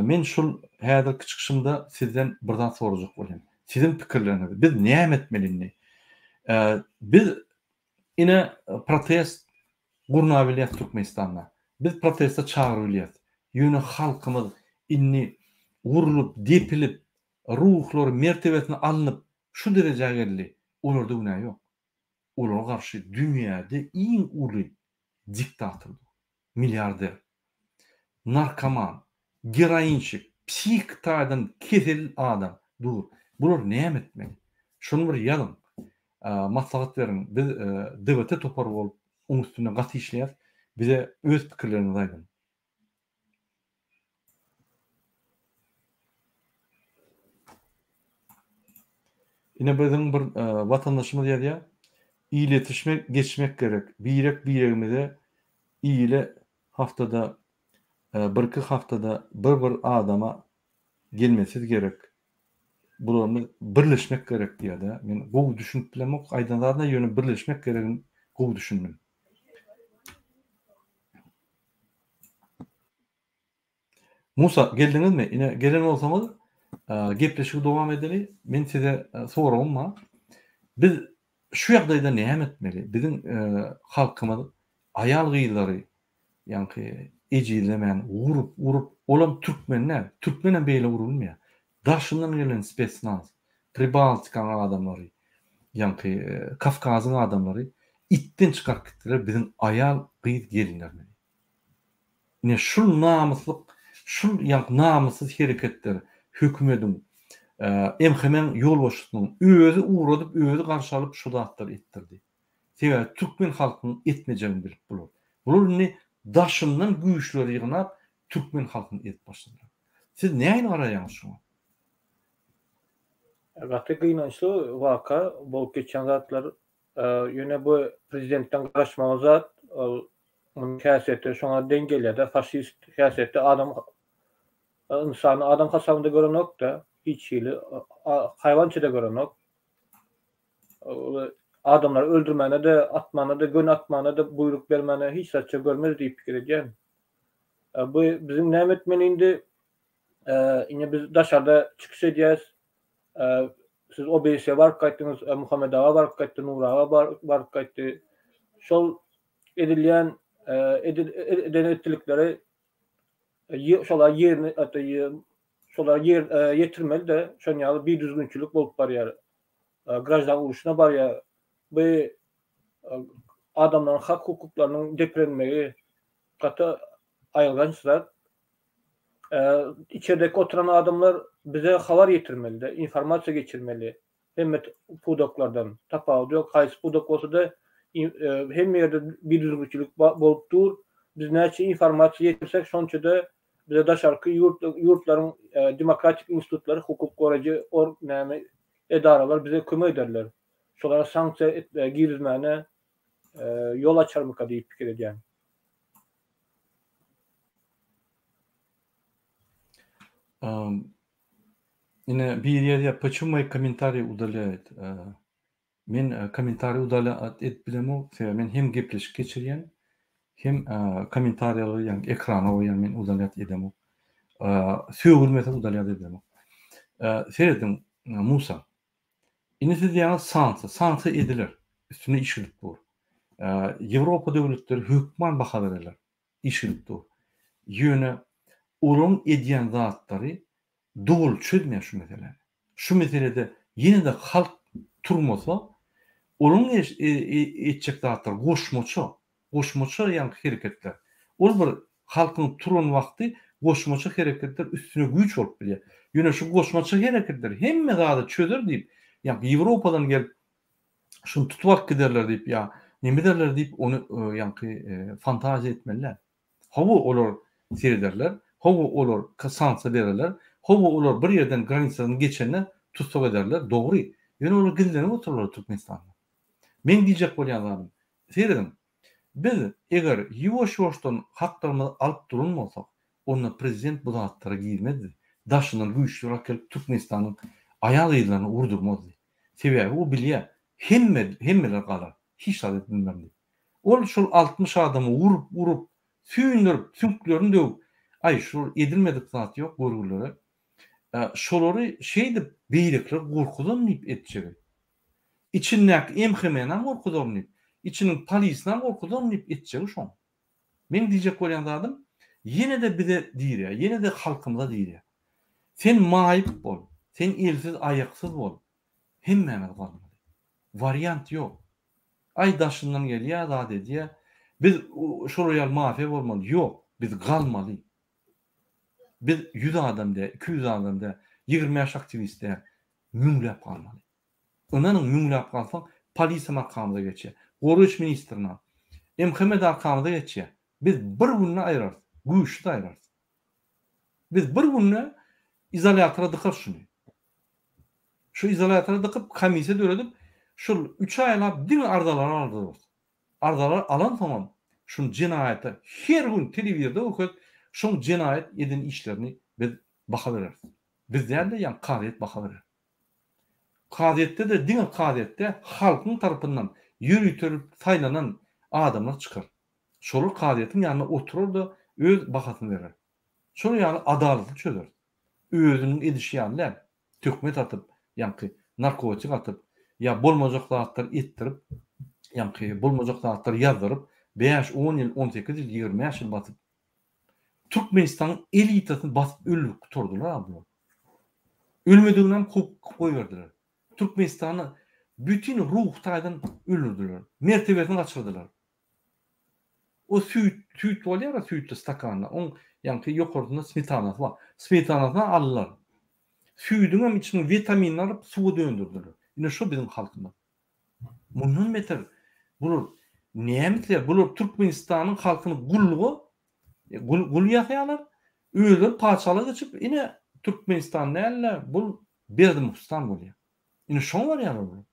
Men şul häzirki çykyşymda sizden bir zat sorajak bolýan. Siziň pikirleriňizi. Biz näme etmeli indi? Biz Ine protest gurnabilýäs Türkmenistanda. Biz proteste çagyrybilýäs. Ýöne halkymyz indi urlup, depilip, ruhlary, mertebesini alnyp şu derejä geldi. Olarda günä ýok. Olara garşy dünýäde iň uly diktator dur. Milliarder. Narkoman, geroinçik, psihiki taýdan kesel adam dur. Bular näme etmeli? Şony bir ýazyň. Maslahat beriň. Biz DWT topary bolup oň üstünde gaty işleýäs. Bize öz pikirleriňizi aýdyň. Ine biziň bir watandaşymyz ýazýar, Iletişme geçmek gerek, birek-biregimize ile haftada birki haftada bir bir adama gelmesiz gerek. Bularymyz birleşmek gerek diýýär-de. Men gowy düşünip bilemok aýdan zadyna, ýöne birleşmek geregini gowy düşündim. Musa, geldiňizmi? Ine, gelen bolsaňyz, gepleşigi dowam edeli. Men size soragym bar. Biz şu ýagdaýda näme etmeli? Biziň halkymyz aýal-gyzlary ýaňky ejizlemän, urup, urup, olam türkmen däl, türkmenem beýle urulmaýar. Daşyndan gelen spesnaz, Pribaltikaň adamlary, ýaňky Kawkazyň adamlary itden çykaryp gitdiler biziň aýal, gyz, gelinlerimizi. Ine şul namyslyk, şul ýaňky namyssyz hereketler hökümediň, MHM-iň ýolbaşçysynyň özi ugradyp, özi garşy alyp şu zatlary etdirdi. Sebäbi türkmen halkynyň etmejegini bilip bular. Bular indi daşyndan güýçleri ýygnap türkmen halkyny ezip başladylar. Siz nähili garaýaňyz şuňa? Gaty gynançly waka bolup geçýän zatlar. Ýöne bu prezidentden garaşmaly zat. Ol munuň häsiýeti şoňa deň gelýär-de, faşist häsiýetde adam ynsany adam hasabynda görenok-da, hiç hili haýwança-da görenok. Ol adamlary öldürmäne-de, atmana-da, göni atmana-da buýruk bermäne hiç zatça görmez diýip pikir edýän. Bu biziň näme etmeli indi? Indi biz daşarda çykyş edýäs. Siz OBS-e baryp gaýtdyňyz, Muhammet aga baryp gaýtdy, Nury aga baryp gaýtdy. Şol edilýän eden etdilikleri şolar ýerine şolar ýer ýetirmeli-de, şon ýaly bidüzgünçilik bolup barýar. Graždan urşuna barýar. Bu adamlaryň hak-hukuklarynyň depelenmegi gaty aýylganç zat. Içerdeki oturan adamlar bize habar ýetirmeli-de, informasiýa geçirmeli. Hemme pudaklardan, tapawudy ýok, haýsy pudak bolsa-da hemme ýerde bidüzgünçilik bolup dur. Biz näçe informasiýa ýetirsek, şonça-da bize daşarky ýurt ýurtlaryň demokratik institutlary, hukuk goraýjy or näme edaralar bize kömek ederler. Şolara sanksiýa girizmäne ýol açarmyka diýip pikir edýän. Ine biri ýazýar, Почему мои kommentariýi udalyayt? Men kommentariý udalýat edip bilemok, sebäbi men hem gepleşik geçirýän, hem kommentariýalary ýagny ekrana goýýan, men udalýat edemok. Sögülmese udalýat edemok. Serediň, Musa. Indi siz diýýäňiz sanksiýa, sanksiýa ediler, üstünde iş gidip dur. Ýewropa döwletleri hökman baha bererler. Iş gidip dur. Ýöne olaryň edýän zatlary doly çözmeýär şu meseläni. Şu meselede ýene-de halk turmasa, olaryň etjek zatlary goşmaça, goşmaça ýaňky hereketler. Ol bir halkyň turan wagty goşmaça hereketler üstüne güýç bolup bilýär. Ýöne şu goşmaça hereketler hemme zady çözer diýip, ýaňky Ýewropadan gelip şuny tutup alyp giderler diýip ýa neme ederler diýip ony ýaňky fantaziýa etmeli däl. Hawa olar serederler, hawa olar sanksiýa bererler, hawa olar bir ýerden granisadan geçende tussag ederler, dogry. Ýöne olar gizlenip oturarlar Türkmenistanda. Meň diýjek bolýan zadym, serediň, biz eger ýuwaş-ýuwaşdan haklarymyzy alyp duran bolsak, onda prezident bu zatlara girmezdi. Daşyndan güýçler alyp gelip Türkmenistanyň aýal-gyzlaryny urdurmazdy. Sebäbi o bilýär, hemme hemmeler galar, hiç zat edip bilmerin diýip. Ol şol 60 adamy urup, urup, süýndürip, süňklerini döwüp, aý, şol edilmedik zat ýok görgülere. Şolary şeýdip beýlekileri gorkuzaryn diýip etjegi. Içindäki MHM-nam gorkuzaryn diýip, içiniň polisinem gorkuzaryn diýip etjegi şoň. Meň diýjek bolýan zadym, ýene-de bize diýilýär, ýene-de halkymyza diýilýär. Sen maýyp bol, sen elsiz-aýaksyz bol, hemmämiz galmaly. Wariant ýok. Aý daşyndan gelýä zat edýä. Biz şolar ýaly mafiýa bolmaly. Ýok. Biz galmaly. Biz 100 adam däl, 200 adam däl, 25 aktiwist däl. Müňläp galmaly. Ynanyň müňläp galsaň polisiýam arkamyza geçýär. Goraýyş ministrinem. MHM-de arkamyza geçýär. Biz bir günde aýrarys. Güýçsiz aýrarys. Biz bir günde izolýatora dykarys şuny. Şu izolýatora dykyp komissiýa döredip şul üç aýlap diňe arzalary aldyrarys. Arzalary alansoňam şuny jenaýata her gün telewizorda görkezip şoň jenaýat eden işlerini biz baha bereris. Biz däl-de ýagny kazyýet baha berer. Kazyýetde-de diňe kazyýetde halkyň tarapyndan ýöritelip saýlanan adamlar çykar. Şolar kazyýetiň ýanynda oturar-da öz bahasyny berer. Şolar ýaly adalatly çözer. Özüniň edişi ýaly däl, töhmet atyp, ýaňky narkotik atyp, ýa bolmajak zatlar etdirip, ýaňky bolmajak zatlar ýazdyryp, bäş, on ýyl, 18 ýyl, 25 ýyl basyp, Türkmenistanyň elitasyny basyp öldürip gutardylar-a bular. Ölmediginem kowup goýberdiler. Türkmenistany bütin ruhy taýdan öldürdiler. Mertebesini gaçyrdylar. O süýt, süýt bolýar-a süýtli stakanda, oň ýaňky ýokarsynda smetanasy bar. Smetanasyny aldylar. Süýdüňem içiniň witaminini alyp suwa döndürdiler. Ine şo biziň halkymyz. Mundan beter bular näme isleýär? Bular Türkmenistanyň halkyny gulluga gul gul ýasaýarlar. Özleri patyşalyga geçip, ine Türkmenistan däl-de, bul Berdimuhystan bolýar. Ine şoňa barýarlar bular.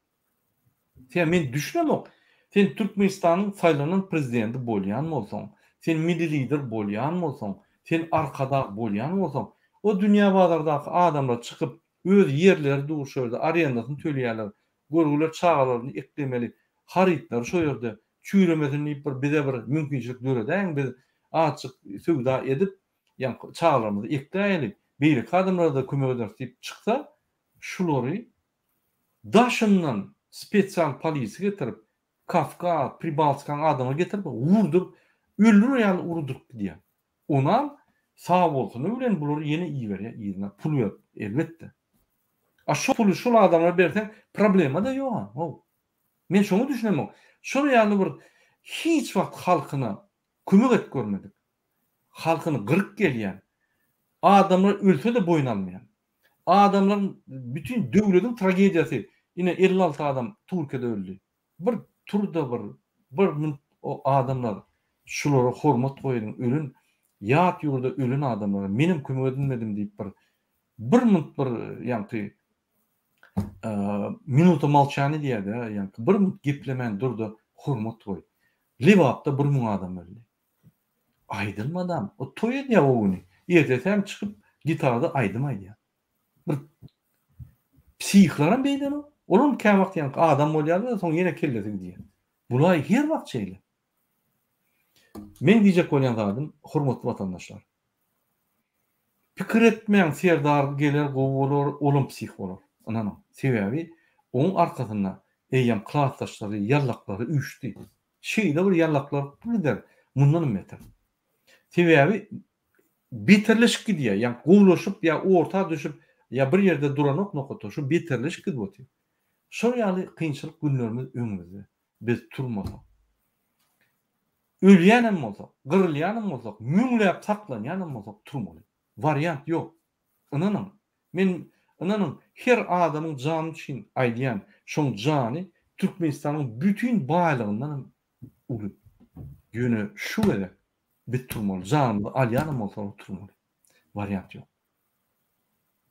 Sen men düşünemok. Sen Türkmenistanyň saýlanan prezidenti bolýan bolsaň, sen milli lider bolýan bolsaň, sen arkadag bolýan bolsaň, o dünýä bazardaky adamlar çykyp öz ýerleri dur şo ýerde arendasyny töleýärler, görgüler çagalaryny eklemeli, harytlary şo ýerde çüýremesin diýip bir bize bir mümkinçilik döredäýiň biz azjyk söwda edip ýaňky çagalarymyzy ekläýeli, beýleki adamlara-da kömek ederis diýip çyksa şulary daşyndan spesial polisi getirip Kawkaz, Pribaltikanyň adamlary getirip urduryp öldürer ýaly urduryp gidýär. Onam sagbolsuny bilen bulary ýene iberýär yzyna pul berip elbetde. A şo puly şol adamlara berseň problema-da ýoga how. Men şoňa düşünemok. Şol ýaly bir hiç wagt halkyna kömek edip görmedik. Halkyny gyryp gelýän. Adamlar ölse-de boýun almaýan. Adamlaryň bütin döwlediň tragediýasy ine 56 adam Türkiýede öldi. Bir turda bir bir minut o adamlar şulara hormat goýalyň ölen ýat ýurda ölen adamlara menem kömek edinmedim diýip bir bir minut bir ýaňky minuta molçani diýýärdi ýaňky bir minut geplemän durda hormat goý. Lebapda bir müň adam öldi. Aýdylmadam. O toý edýär o güni. Ertesi hem çykyp gitarada aýdym aýdýar. Bir psihlaram beýlenok. Olam käwagt ýaňky adam bolýarlar, soň ýene kellesi gidýär. Bulaý her wagt şeýle. Meň diýjek bolýan zadym, hormatly watandaşlar. Pikir etmäň Serdar geler gowy bolar, olam psih bolar. Ynanyň. Sebäbi oň arkasynda eýýäm klasdaşlary, ýallaklary üýşdi. Şeýle bir ýallaklar gider, mundanam beter. Sebäbi beterleşip gidýär, ýa gowulaşyp, ýa orta düşüp, ýa bir ýerde duranok nokatda, şu beterleşip gidip otyr. Şol ýaly kynçylyk günlerimiz öňümizde. Biz turmasak. Ölýänem bolsak, gyrylýanam bolsak, müňläp saklanýanam bolsak turmaly. Wariant ýok. Ynanyň, men ynanyň her adamyň jany üçin aýdýan, şoň jany Türkmenistanyň bütin baýlygyndanam uly. Ýöne şu gezek biz turmaly, janymyzy alýanam bolsalar turmaly. Wariant ýok.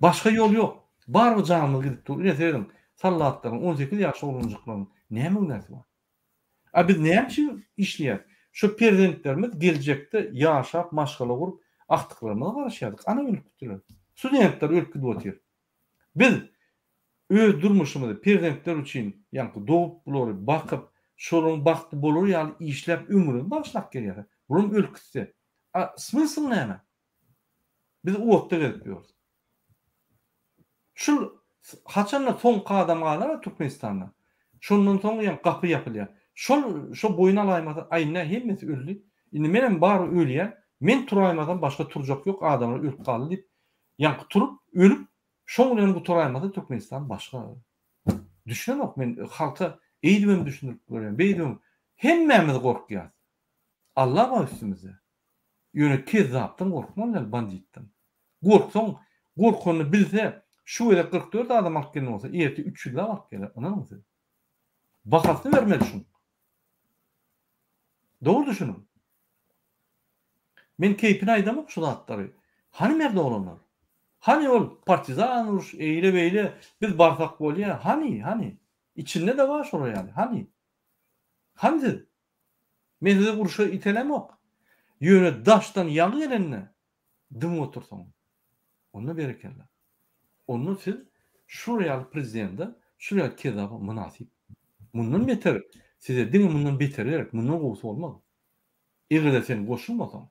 Başga ýol ýok. Barybir janymyz gidip dur. Ine serediň, soldatlaryň, 18 ýaşly oglanjyklaryň näme günäsi bar? A biz näme üçin işleýäris? Şo perzentlerimiz geljekde ýaşap, maşgala gurup, agtyklarymyza garaşýardyk. Ana ölüp gitdiler. Studentler ölüp gidip otyr. Biz öz durmuşymyzy perzentler üçin, ýaňky dogup bulary bakyp, şolaryň bagtly bolar ýaly işläp ömrümizi bagyşlap gelýäris. Bulam ölüp gitse. A smysl näme? Biz otda gezip ýörüs. Şul haçanda soňky adam galar Türkmenistanda. Şondan soň ýa gapy ýapylýar. Şol şo boýun alaýmasa aý indi hemmesi öldi. Indi menem bary ölýän. Men turaýmasam başga turjak ýok adamlar ölüp galdy diýip ýaňky turup ölüp şoň bilen gutaraýmasa Türkmenistan başga. Düşünemok men halka eýdibem düşündirip görýän, beýdibem. Hemmämiz gorkýas. Alla bar üstümizde. Ýöne kezzapdan gorkmaly däl, banditden. Gorksaň, gorkanyny bilse, şu gezek 44 adam alyp gelen bolsa, erte 300 lap alyp geler, ynanyň siz. Bahasyny bermeli şuň. Dogry düşüniň. Men keýpine aýdamok şu zatlary. Hany merd oglanlar? Hany ol partizan uruş eýle beýle biz barsak bolýa hany hany? Içinde-de bar şolar ýaly hany? Hany siz? Men sizi urşa itelemok. Ýöne daşdan ýaňy gelende dymyp otursaňyz. Onda berekella. Onda siz şular ýaly prezidende, şular ýaly kezzaba mynasyp. Mundan beter size diňe mundan beteri gerek, mundan gowusy bolmaz. Eger-de sen goşulmasaň,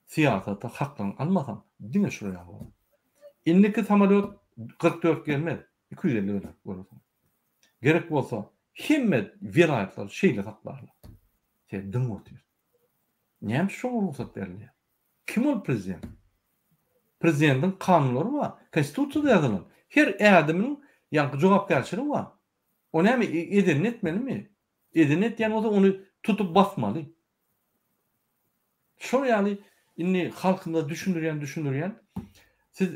syýasata haklaryňy almasaň, diňe şular ýaly bolar. Indiki samolýot 44 gelmez, 250 geler, görersiň. Gerek bolsa, hemme welaýatlary şeýle saklarlar. Sen dymyp otyr. Näme üçin şoňa rugsat berilýär? Kim ol prezident? Prezidentiň kanunlary bar, konstitusiýada ýazylan. Her ädiminiň ýaňky jogapkärçiligi bar. O näme edenini etmelimi? Edenini etýän bolsa ony tutup basmaly. Şol ýaly indi halkymyza düşündirýän düşündirýän. Siz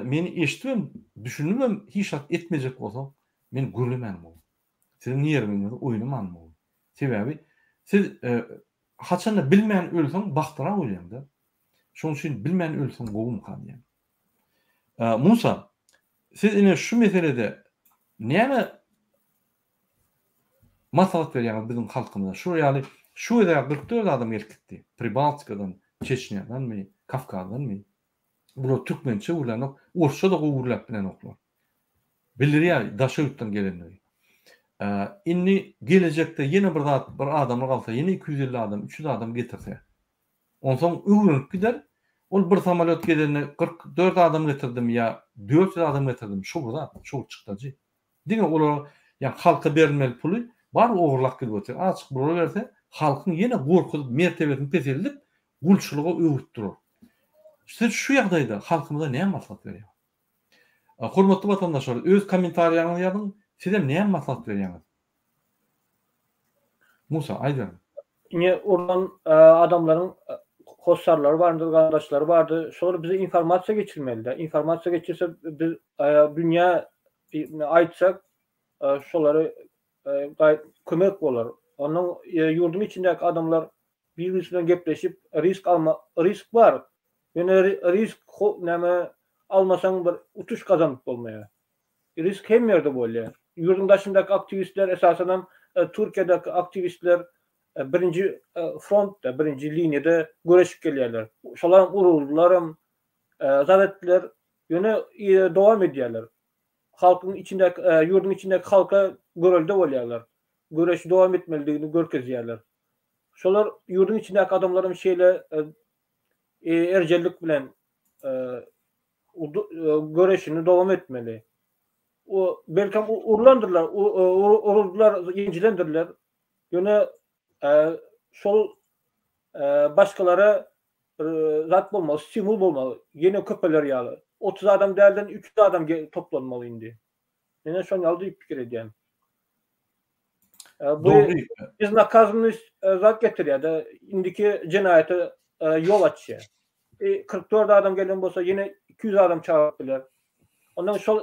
meni eşidibem düşünibem hiç zat etmejek bolsaň men gürlemänim gowy. Siziň nerwiňizi oýnamanym gowy. Sebäbi siz haçanda bilmän ölseň bagtlyrak ölýäňdä. Şonuň üçin bilmän ölseň gowumyka diýýän. Musa, siz ine şu meselede näme maslahat berýäňiz biziň halkymyza? Şular ýaly şu gezek 44 adam gelip gitdi. Pribaltikadan, Çeçnýadanmy, Kawkazdanmy? Bular türkmençe gürlänok, orsça-da gowy gürläp bilenoklar. Bildirýär daşary ýurtdan gelenligi. Indi gelejekde ýene bir zat, bir adamlar alsa, ýene 250 adam, 300 adam getirse. Onsoň öwrenip gider. Ol bir samolýot gelende 44 adam getirdim ýa 400 adam getirdim, şu bir zat, şu bir çykdajy. Diňe olara ýa halka berilmeli puly bar ogurlap gidip otyr. Azajyk bulara berse, halkyň ýene gorkuzyp, mertebesini peseldip, gulçulyga öwrüp durar. Siz şu ýagdaýda halkymyza näme maslahat berýäňiz? Hormatly watandaşlar, öz kommentariýaňyzy ýazyň, sizem näme maslahat berýäňiz? Musa, aýdyberiň. Ine urlan adamlaryň hossarlary bardy, garyndaşlary bardy. Şolar bize informasiýa geçirmelidä. Informasiýa geçirse biz dünýä aýtsak şolary kömek bolar. Ondan ýurduň içindäki adamlar bir-birisi bilen gepleşip risk alma risk bar. Ýöne risk näme almasaň bir utuş gazanyp bolmaýar. Risk hemme ýerde bolýar. Ýurduň daşyndaky aktiwistler esasanam Türkiýedäki aktiwistler birinji frontda, birinji liniýada göreşip gelýärler. Şolaram uruldylaram, zat etdiler. Ýöne dowam edýärler. Halkyň içindäki, ýurduň içindäki halka görelde bolýarlar. Göreşi dowam etmelidigini görkezýärler. Şolar ýurduň içindäki adamlaram şeýle erjellik bilen göreşini dowam etmeli. O belkem urlandyrlar, uruldylar, ýenjilendirler. Ýöne şol başgalara bir zat bolmaly, stimul bolmaly. Ýene köpeler ýaly. 30 adam dälden 300 adam toplanmaly indi. Men şony ýaly diýip pikir edýän. Bu beznakazannost zat getirýär-de, indiki jenaýata ýol açýar. 44 adam gelen bolsa ýene 200 adam çagyryp biler. Ondan şol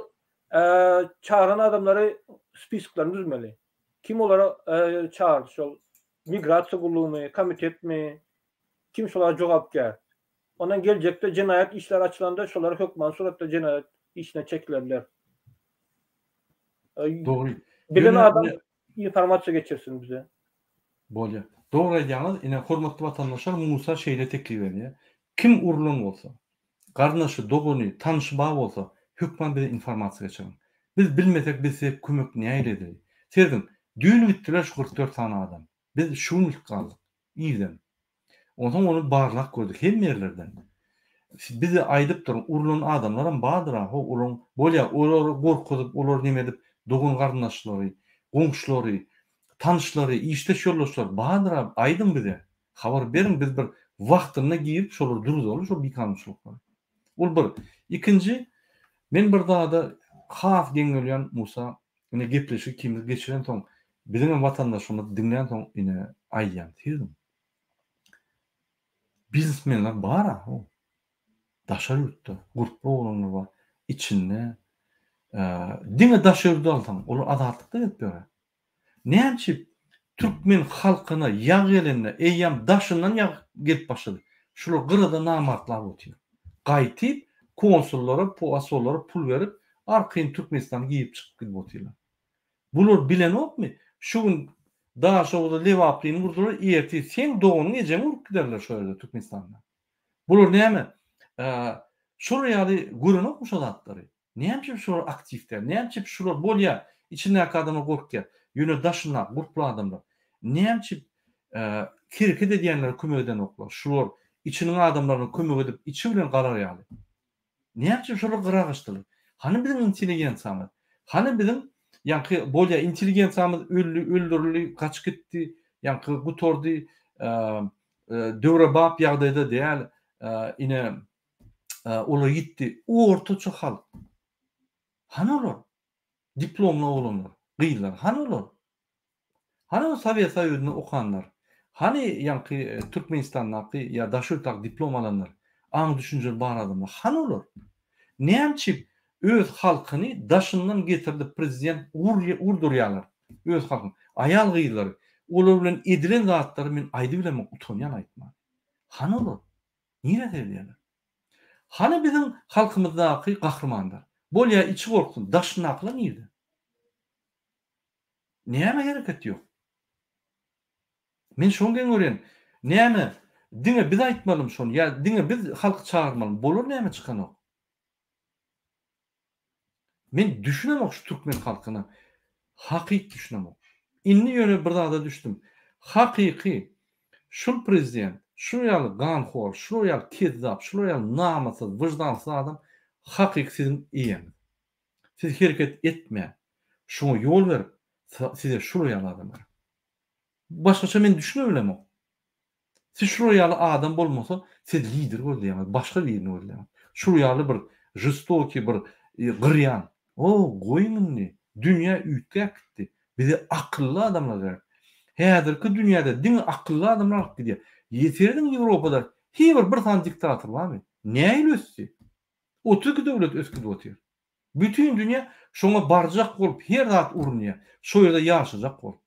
çagyran adamlary spisklerini düzmeli. Kim olara çagyrdy şol migrasiýa gullugymy, komitetmi, kim şolara jogapkär. Ondan geljekde jenaýat işleri açylanda şolar hökmany suratda jenaýat işine çekilerler. Dogry. Bilen adam informasiýa geçirsin bize. Bolýar. Dogry aýdýaňyz. Ine, hormatly watandaşlar, Musa şeýle teklip edýär. Kim urlan bolsa, garyndaşy, dogany, tanyşy bar bolsa, hökman bize informasiýa geçiriň. Biz bilmesek, biz size kömek nähili edeli? Serediň, düýn gitdiler şu 44 sany adam. Biz şu gün bilip galdyk. Irden. Onsoň ony barlap gördük hemme ýerlerden. Bize aýdyp duruň, urlan adamlaram bardyr-a, ho, olaryň, bolýa, olary gorkuzyp, olary neme edip, dogan-garyndaşlary, goňşulary, tanyşlary, işdeş ýoldaşlary bardyr-a, aýdyň bize, habar beriň, biz bir wagtynda girip şolary durzaly, şol bikanunçylyklary. Ol bir. Ikinji, men bir zada has geň görýän, Musa. Ine gepleşigi ikimiz geçirensoň, biziňem watandaşymyz diňlänsoň ine aýdýan sözüm. Biznesmenler bar-a how. Daşary ýurtda gurply oglanlar bar. Içinde diňe daşary ýurda alsaň, olar azatlykda gezip ýör-ä. Näme üçin türkmen halkyna ýag gelende eýýäm daşyndan ýag gelip başlady. Şular gyrada namartlap otyr. Gaýtyp konsullara, posollara pul berip arkaýyn Türkmenistana girip çykyp gidip otyrlar. Bular bilenokmy? Şu gün Daşoguzda Lebaplyny urdular, ertir seň doganyň ejeňi urup giderler şo ýerde Türkmenistanda. Bular näme? Şolar ýaly görenokmy şo zatlary? Näme üçin şular aktiw däl? Näme üçin şular bolýar, içindäki adamlar gorkýar, ýöne daşyndaky gurply adamlar näme üçin hereket edýänlere kömek edenoklar? Şular içiniň adamlaryna kömek edip, içi bilen galar ýaly. Näme üçin şular gyra gaçdylar? Hany biziň intelligensiýamyz? Hany biziň ýaňky bolýar intelligensiýamyz öldi, öldürildi, gaçyp gitdi, ýaňky gutardy, döwrebap ýagdaýda däl, ine Olar ýitdi. Ortaça halk. Hany olar? Diplomly oglanlar, gyzlar, hany olar? Hany o Sowet Soýuzynda okanlar? Hany ýaňky Türkmenistandaky ýa daşary ýurtdaky diplom alanlar? Aň-düşünjeli bar adamlar, hany olar? Näme üçin öz halkyny daşyndan getirdip prezident urdurýarlar öz halkyny? Aýal-gyzlary, olar bilen edilen zatlary men aýdybilemok, utanýan aýtmaga. Hany olar? Nirä seredýärler? Hany biziň halkymyzdaky gahrymanlar? Bolýa içi gorksun, daşyndakylar nirde? Näme hereket ýok? Men şony geň görýän. Näme diňe biz aýtmalymy şony ýa diňe biz halky çagyrmalymy? Bolar näme çykanok? Men düşünemok şu türkmen halkyna. Hakyk düşünemok. Indi ýöne bir zada düşdüm. Hakyky şul prezident, şular ýaly ganhor, şular ýaly kezzap, şular ýaly namyssyz, wyždansyz adam hakyky siziň eýäňiz. Siz hereket etmän, şuňa ýol berip, size şular ýaly adam gerek. Başgaça men düşünebilemok. Siz şular ýaly adam bolmasa siz lider gözleýäňiz, başga birini gözleýäňiz. Şul ýaly bir žestokiý bir gyrýan. O goýuň indi. Dünýä üýtgäp gitdi. Bize akylly adamlar gerek. Häzirki dünýäde diňe akylly adamlar alyp gidýär. Serediň Ýewropada hiý bir bir sany diktator barmy? Nähili ösdi? 32 döwlet ösüp gidip otyr. Bütin dünýä şoňa barjak bolup her zat urunýar. Şo ýerde ýaşajak bolup.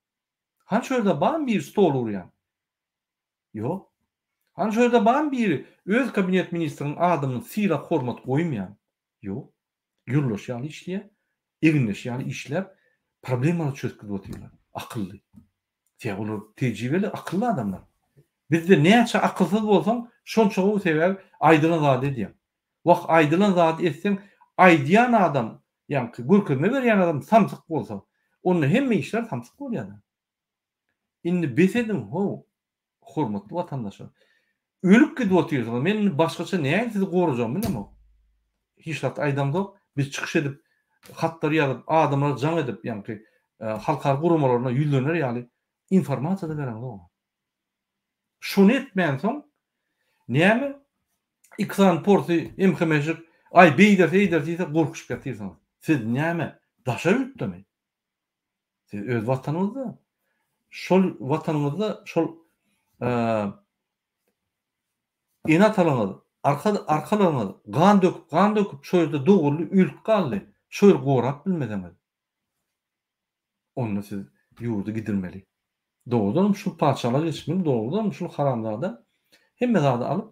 Hany şo ýerde barmy biri stol urýan? Ýok. Hany şo ýerde barmy biri öz kabinet ministriniň adamyny sylag hormat goýmaýan? Ýok. Ýoldaş ýaly işleýär, egindeş ýaly işläp, problemalary çözüp gidip otyrlar. Akylly. Sebäbi olar tejribeli, akylly adamlar. Bizde näçe akylsyz bolsaň, şonça gowy sebäbi aýdylan zady edýäň. Wah, aýdylan zady etseň, aýdýan adam, ýaňky görkezme berýän adam samsyk bolsa, onda hemme işler samsyk bolýar-da. Indi bes ediň how, hormatly watandaşlar. Ölüp gidip otyrsyňyz. Men indi başgaça nähili sizi gorajagymy bilemok. Hiç zat aýdamzok. Biz çykyş edip, hatlar ýazyp, adamlara jaň edip, ýaňky halkara guramalaryna ýüzlener ýaly informasiýa-da bereňzok. Şony etmänsoň, näme iki sany porsy MHM-jik, aý beýderse eýderse diýse gorkuşyp ýatyrsyňyz. Siz näme, daşary ýurtdamy? Siz öz watanyňyzda, şol watanyňyzda şol ene-atalaryňyz, arka arkalaryňyz gan döküp, gan döküp şo ýerde doguldy, ölüp galdy. Şo ýeri gorap bilmeseňiz, onda siz ýurdy gidirmeli. Dogrudanam şul patyşalyga geçmeli, dogrudanam şul haramzada hemme zady alyp,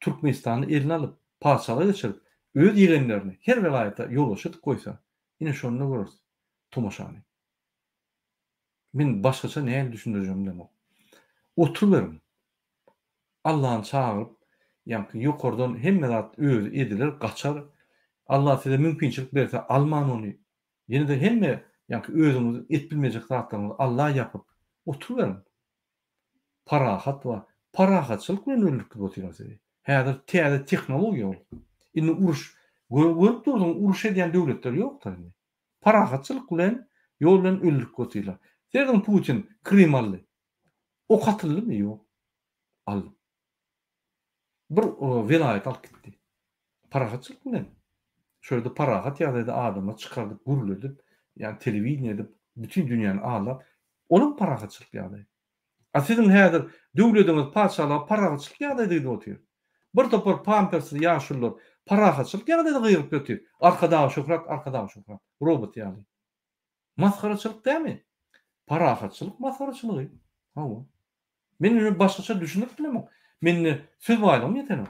Türkmenistany eline alyp, patyşalyga geçirip, öz ýegenlerini her welaýata ýolbaşçy edip goýsa, Ine şonda göreris tomaşany. Men başgaça nähili düşündirjegimi bilemok. Oturyberiň. Allany çagyryp, ýaňky ýokardan hemme zat özi ediler, gaçar. Alla size mümkinçilik berse alman ony. Ýene-de hemme ýaňky özüňiz edip bilmejek zatlaryňyzy Alla ýapyp oturyberiň. Parahat we parahatçylyk bilen öldürip gidip otyrlar sizi. Häzir täze tehnologiýa ol. Indi uruş görüp dursuň uruş edýän döwletler ýokdur indi. Parahatçylyk bilen ýol bilen öldürip otyrlar. Serediň Putin Krym aldy. Ok atyldymy? Ýok. Aldy. Bir welaýat alyp gitdi. Parahatçylyk bilen. Şo ýerde parahat ýagdaýda adamlar çykardyp gürledip. ýagny telewideniýe edip bütin dünýäni aldap, olam parahatçylyk ýagdaýy. A siziň häzir döwlediňiz patyşalygy parahatçylyk ýagdaýda gidip otyr. Bir topar pampersli ýaşulular parahatçylyk ýagdaýda gygyryp ýatyr, Arkadaga şöhrat, Arkadaga şöhrat, robot ýaly. Masgaraçylyk dämi? Parahatçylyk masgaraçylygy. Hawa. Men indi başgaça düşündirip bilemok. Mende söz baýlygym ýetenok.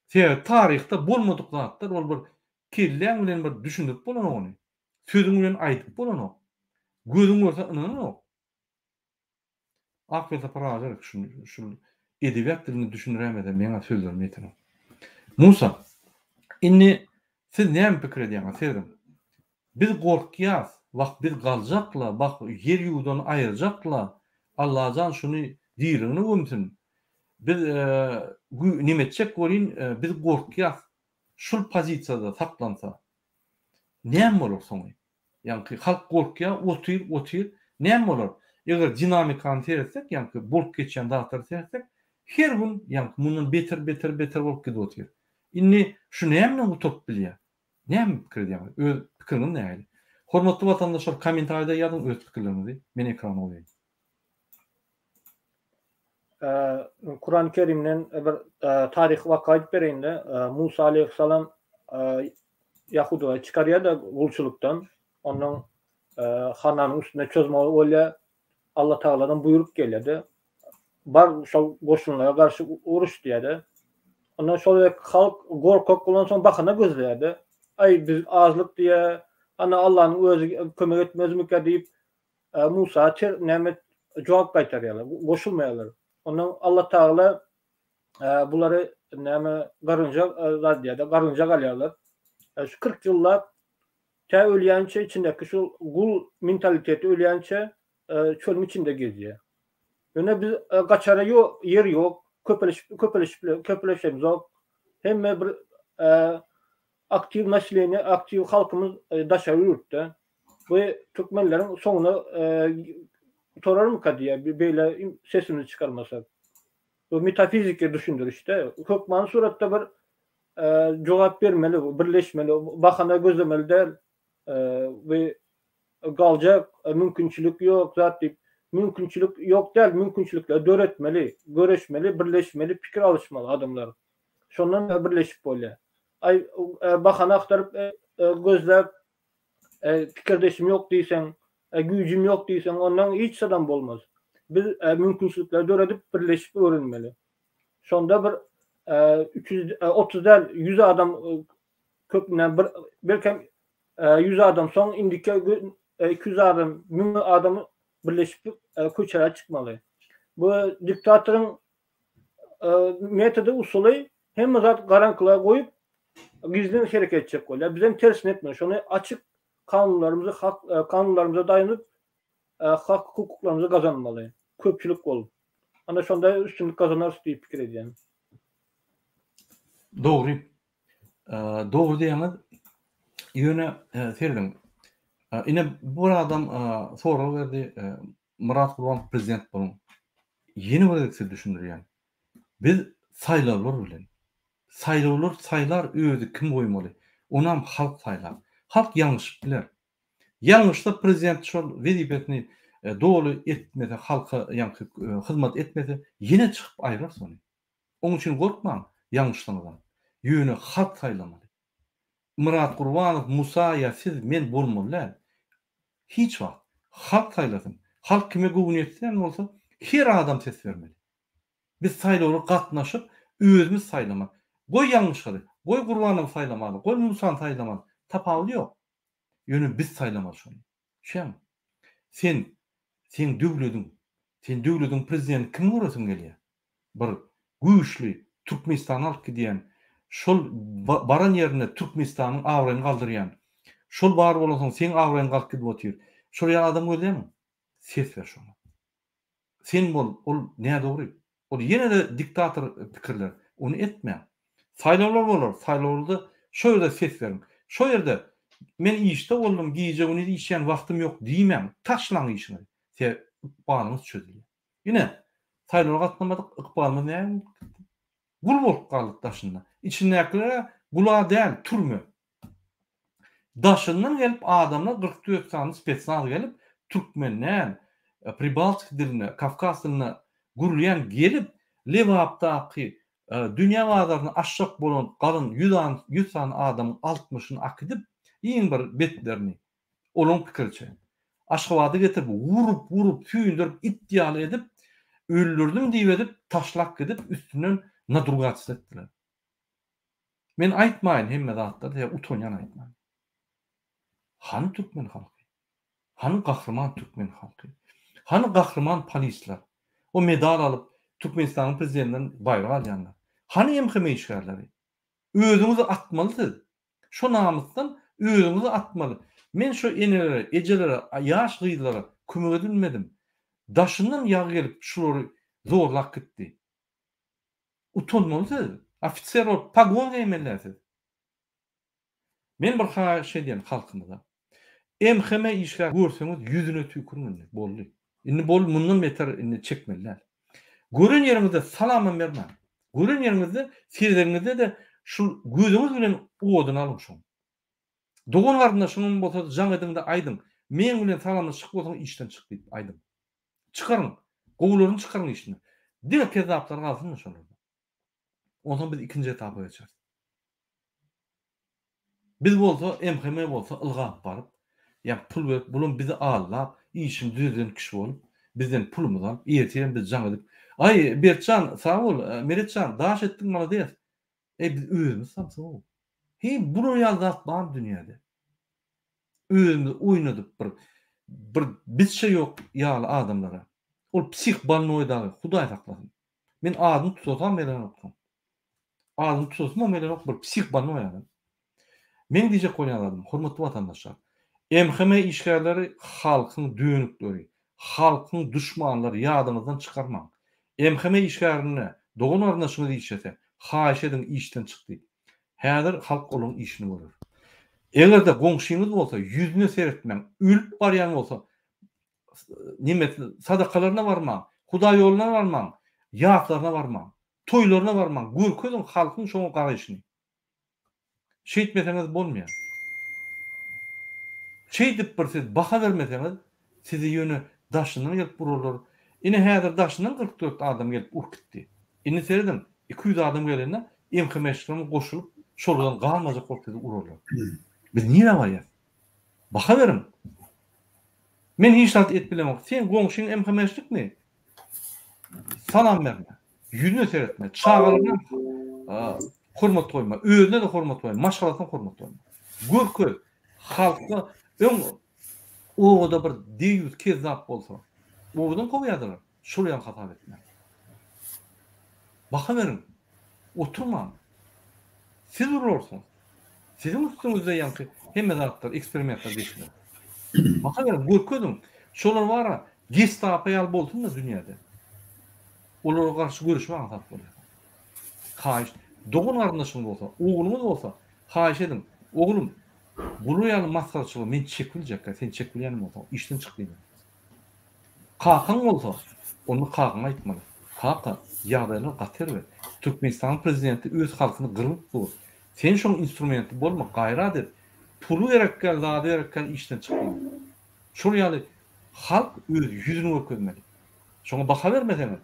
Sebäbi taryhda bolmadyk zatlar ol bir kelläň bilen bir düşündirip bolanok ony. Sözüň bilen aýdyp bolanok. Gözüň görse ynananok. Ak Welsapar aga gerek şuny şul edebiýat dilinde düşündiräýmese meňä sözlerim ýetenok. Musa, indi siz näme pikir edýäňiz serediň. Biz gorkýas, wah biz galjakla, wah ýer ýuwdany aýyrjakla, Allajan şuny diriligine gömsün. Biz neme etjek welin biz gorkýas şul pozisiýada saklansa näme bolar soňy? Ýaňky halk gorkýar, otyr, otyr. Näme bolar? Eger dinamikany seretsek, ýaňky bolup geçýän zatlary seretsek, her gün ýaňky mundan beter, beter, beter bolup gidip otyr. Indi şu näme bilen gutaryp bilýär? Näme pikir edýäňiz? Öz pikiriňiz nähili? Hormatly watandaşlar, kommentariýada ýazyň öz pikirleriňizi, men ekrana goýaýyn. Kurany Kerimden bir taryhy waka aýdyp bereýin-de. Musa aleýhissalam ýahudylary çykarýar-da gulçulykdan. Ondan Hananyň üstüne çozmaly bolýar. Allah Tagaladan buýruk gelýär-de. Bar şol goşunlara garşy uruş diýýär-de. Ondan şol gezek halk gorkak bolansoň bahana gözleýär-de. Aý biz azlyk diýýär. Ana Allanyň özi kömek etmezmikä diýip Musa ter näme jogap gaýtarýarlar, goşulmaýarlar. Ondan Allah Tagala bulary näme garynja zat diýýär-de, garynja galýarlar. Şu 40 ýyllap tä ölýänçe içindäki şu gul mentaliteti ölýänçe çölüň içinde gezýär. Ýöne biz gaçara ýok, ýer ýok, köpelişip köpelişip köpelişemzok. Hemme bir aktiw naseleniýe, aktiw halkymyz daşary ýurtda. Bu türkmenleriň soňuna gutararmyka diýýär, beýle sesimizi çykarmasak. Bu metafiziki düşündirişde hökmany suratda bir jogap bermeli, birleşmeli, bahana gözlemeli däl. Bu galjak mümkinçilik ýok zat diýip, mümkinçilik ýok däl, mümkinçilikleri döretmeli, göreşmeli, birleşmeli, pikir alyşmaly adamlar. Şondan birleşip bolýar. Aý bahana agtaryp gözläp pikirdeşim ýok diýseň, güýjüm ýok diýseň, ondan hiç zadam bolmaz. Biz mümkinçilikleri döredip, birleşip öwrenmeli. Şonda bir 330 däl, 100 adam köpünden bir belkem 100 adam soň indiki 200 adam, 1000 adam birleşip köçelere çykmaly. Bu diktatoryň metody, usuly hemme zat garaňkylyga goýup, gizlin hereket etjek bolýar. Bizem tersini etmeli. Şony açyk kanunlarymyzy hak kanunlarymyza daýanyp hak hukuklarymyzy gazanmaly. Köpçülik bolup. Ana şonda üstünlik gazanarys diýip pikir edýän. Dogry. Dogry diýýäňiz. Ýöne serediň. Ine bir adam sorag berdi. Myrat Gurbanow prezident boluň. Ýene bir gezek size düşündirýän. Biz saýlawlar bilen. Saýlawlar saýlar özi kim goýmaly. Onam halk saýlar. Halk ýalňyşyp biler. Ýalňyşsa prezident şol wezipesini doly etmese halka ýaňky hyzmat etmese ýene çykyp aýrarys ony. Oň üçin gorkmaň ýalňyşsaňyzam. Ýöne halk saýlamaly. Myrat Gurbanow Musa ýa siz men bolmaly däl. Hiç wagt. Halk saýlasyn. Halk kime göwni ýetýän bolsa her adam ses bermeli. Biz saýlawlara gatnaşyp özümiz saýlamaly. Goý ýalňyşaly. Goý Gurbanowy saýlamaly. Goý Musany saýlamaly. Tapawudy ýok. Ýöne biz saýlamaly şony. Düşýäňmi? Sen, seň döwlediň, sen döwlediň prezidenti kimi göresiň gelýär? Bir güýçli Türkmenistany alyp gidýän, şol baran ýerinde Türkmenistanyň abraýyny galdyrýan, şol bar bolansoň seň abraýyň galyp gidip otyr. Şol ýaly adam gözleýäňmi? Ses ber şoňa. Sen bol, ol nädogry. Ol ýene-de diktator pikirler. Ony etmäň. Saýlawlar bolar, saýlawlarda şo ýerde ses beriň. Şo ýerde men işde boldum, gije-gündiz işleýän wagtym ýok diýmäň. Taşlaň işiňizi. Sebäbi ykbalyňyz çözülýär. Ine, saýlawlara gatnamadyk, ykbalymyz näme bolup gitdi? Gul bolup galdyk daşynda. Içindäkiler-ä gul-a däl, türme. Daşyndan gelip adamlar 44 sany spetsnaz gelip türkmen däl, pribaltik dilinde, kawkaz dilinde gürleýän gelip Lebapdaky dünýä bazaryny açjak bolan galan 100 sany adamyň altmyşyny akidip iň bir betlerini Olaň pikiriçe, Aşgabada getirip, urup-urup, süýndürip, it ýaly edip, öldürdim diýip edip, taşlap gidip, üstünden nadrugaçyst etdiler. Men aýtmaýyn hemme zatlary, sebäbi utanýan aýtman. Hany türkmen halky? Hany gahryman türkmen halky? Hany gahryman polisler? O medal alyp, Türkmenistanyň prezidentinden baýrak alýanlar? Hany MHM işgärleri? Özüňizi atmaly siz. Şo namysdan özüňizi atmaly. Men şo enelere, ejelere, ýaş gyzlara kömek edilmedim. Daşyndan ýagy gelip şulary zorlap gitdi. Utanmaly siz. Ofiser bolup pagon geýmeli siz. Men bir haýyş edýän halkymyza. MHM işgär görseňiz ýüzüne tüýküriň indi. Boldy. Indi boldy mundan beter indi çekmeli däl. Gören ýeriňizde salamam bermäň. Gören ýeriňizde seredeniňizde-de şul gözüňiz bilen oduny alyň şoň. Dogan garyndaşyňyň bolsa jaň ediňde aýdyň. Meň bilen salamlaşjak bolsaň işden çyk diýip aýdyň. Çykaryň. Gowularyny çykaryň işinden. Diňe kezzaplar galsyn-da şolarda. Onsoň biz ikinji etapa geçeris. Biz bolsa, MHM bolsa ylgap baryp, ýa pul berip, bulam bizi aldap, işini düzeden kişi bolup, bizden pulumyzy alyp, ertirem bizi jaň edip, Aý, Berkjan, sag bol, Meret jan, daş etdiň, malades. Eý, biz özümiz samsyg-ow. Heý, bular ýaly zat barmy dünýäde? Özümizi oýnadyp bir, bir bizçe ýok ýaly adamlara. Ol psih bolnoý dagy, Hudaý saklasyn. Men adyny tutasam gelenok soň. Adyny tutasymam gelenok bir psih bolnoý adam. Meň diýjek bolýan zadym, hormatly watandaşlar, MHM işgärleri halkyň dönükleri, halkyň duşmanlary ýadyňyzdan çykarmaň. MHM işgärine dogan-garyndaşyňyz işlese, haýyş ediň işden çyk diýip. Häzir halk olaň işini görer. Eger-de goňşyňyz bolsa, ýüzüne seretmäň, ölüp barýan bolsa, nemesi sadakalaryna barmaň, hudaýolyna barmaň, ýaslaryna barmaň, toýlaryna barmaň, görkeziň halkyň şoňa garaýşyny. Şeýtmeseňiz bolmaýar. Şeýdip bir siz baha bermeseňiz, sizi ýöne daşyndan gelip urarlar. Ine häzir daşyndan 44 adam gelip urup gitdi. Indi serediň, 200 adam gelende MHM-şilerem goşulyp, şolardan galmajak bolup sizi urarlar. Biz nirä barýas? Baha beriň. Men hiç zat edip bilemok. Seň goňşyň MHM-şlikmi? Salam berme. Ýüzüne seretme. Çagalaryna hormat goýma. Özüne-de hormat goýma. Maşgalasyna hormat goýma. Görkez. Halka öň obada bir deýýus kezzap bolsa, obadan kowýardylar. Şol ýaly hasap etme. Baha beriň. Oturmaň. Siz urarsyňyz. Siziň üstüňizde ýaňky hemme zatlar, eksperimentler geçiriler. Baha beriň, görkeziň. Şolar bara gestapo ýaly bolsun-da dünýäde. Olara garşy göreşmek aňsat bolýar. Haýyşt, dogan-garyndaşyňyz bolsa, ogluňyz bolsa, haýyş ediň, Oglum, bular ýaly masgaraçylygy men çekip biljekkä, sen çekip bilýänem bolsaň, işden çyk diýmeli. Kakaň bolsa, onda kakaňa aýtmaly. Kaka, ýagdaýlar gaty erbet. Türkmenistanyň prezidenti öz halkyny gyryp dur. Sen şoň instrumenti bolma, gaýrat et. Puly gerekgäl, zady gerekgäl işden çyk diýmeli. Şol ýaly halk öz ýüzüni görkezmeli. Şoňa baha bermeseňiz,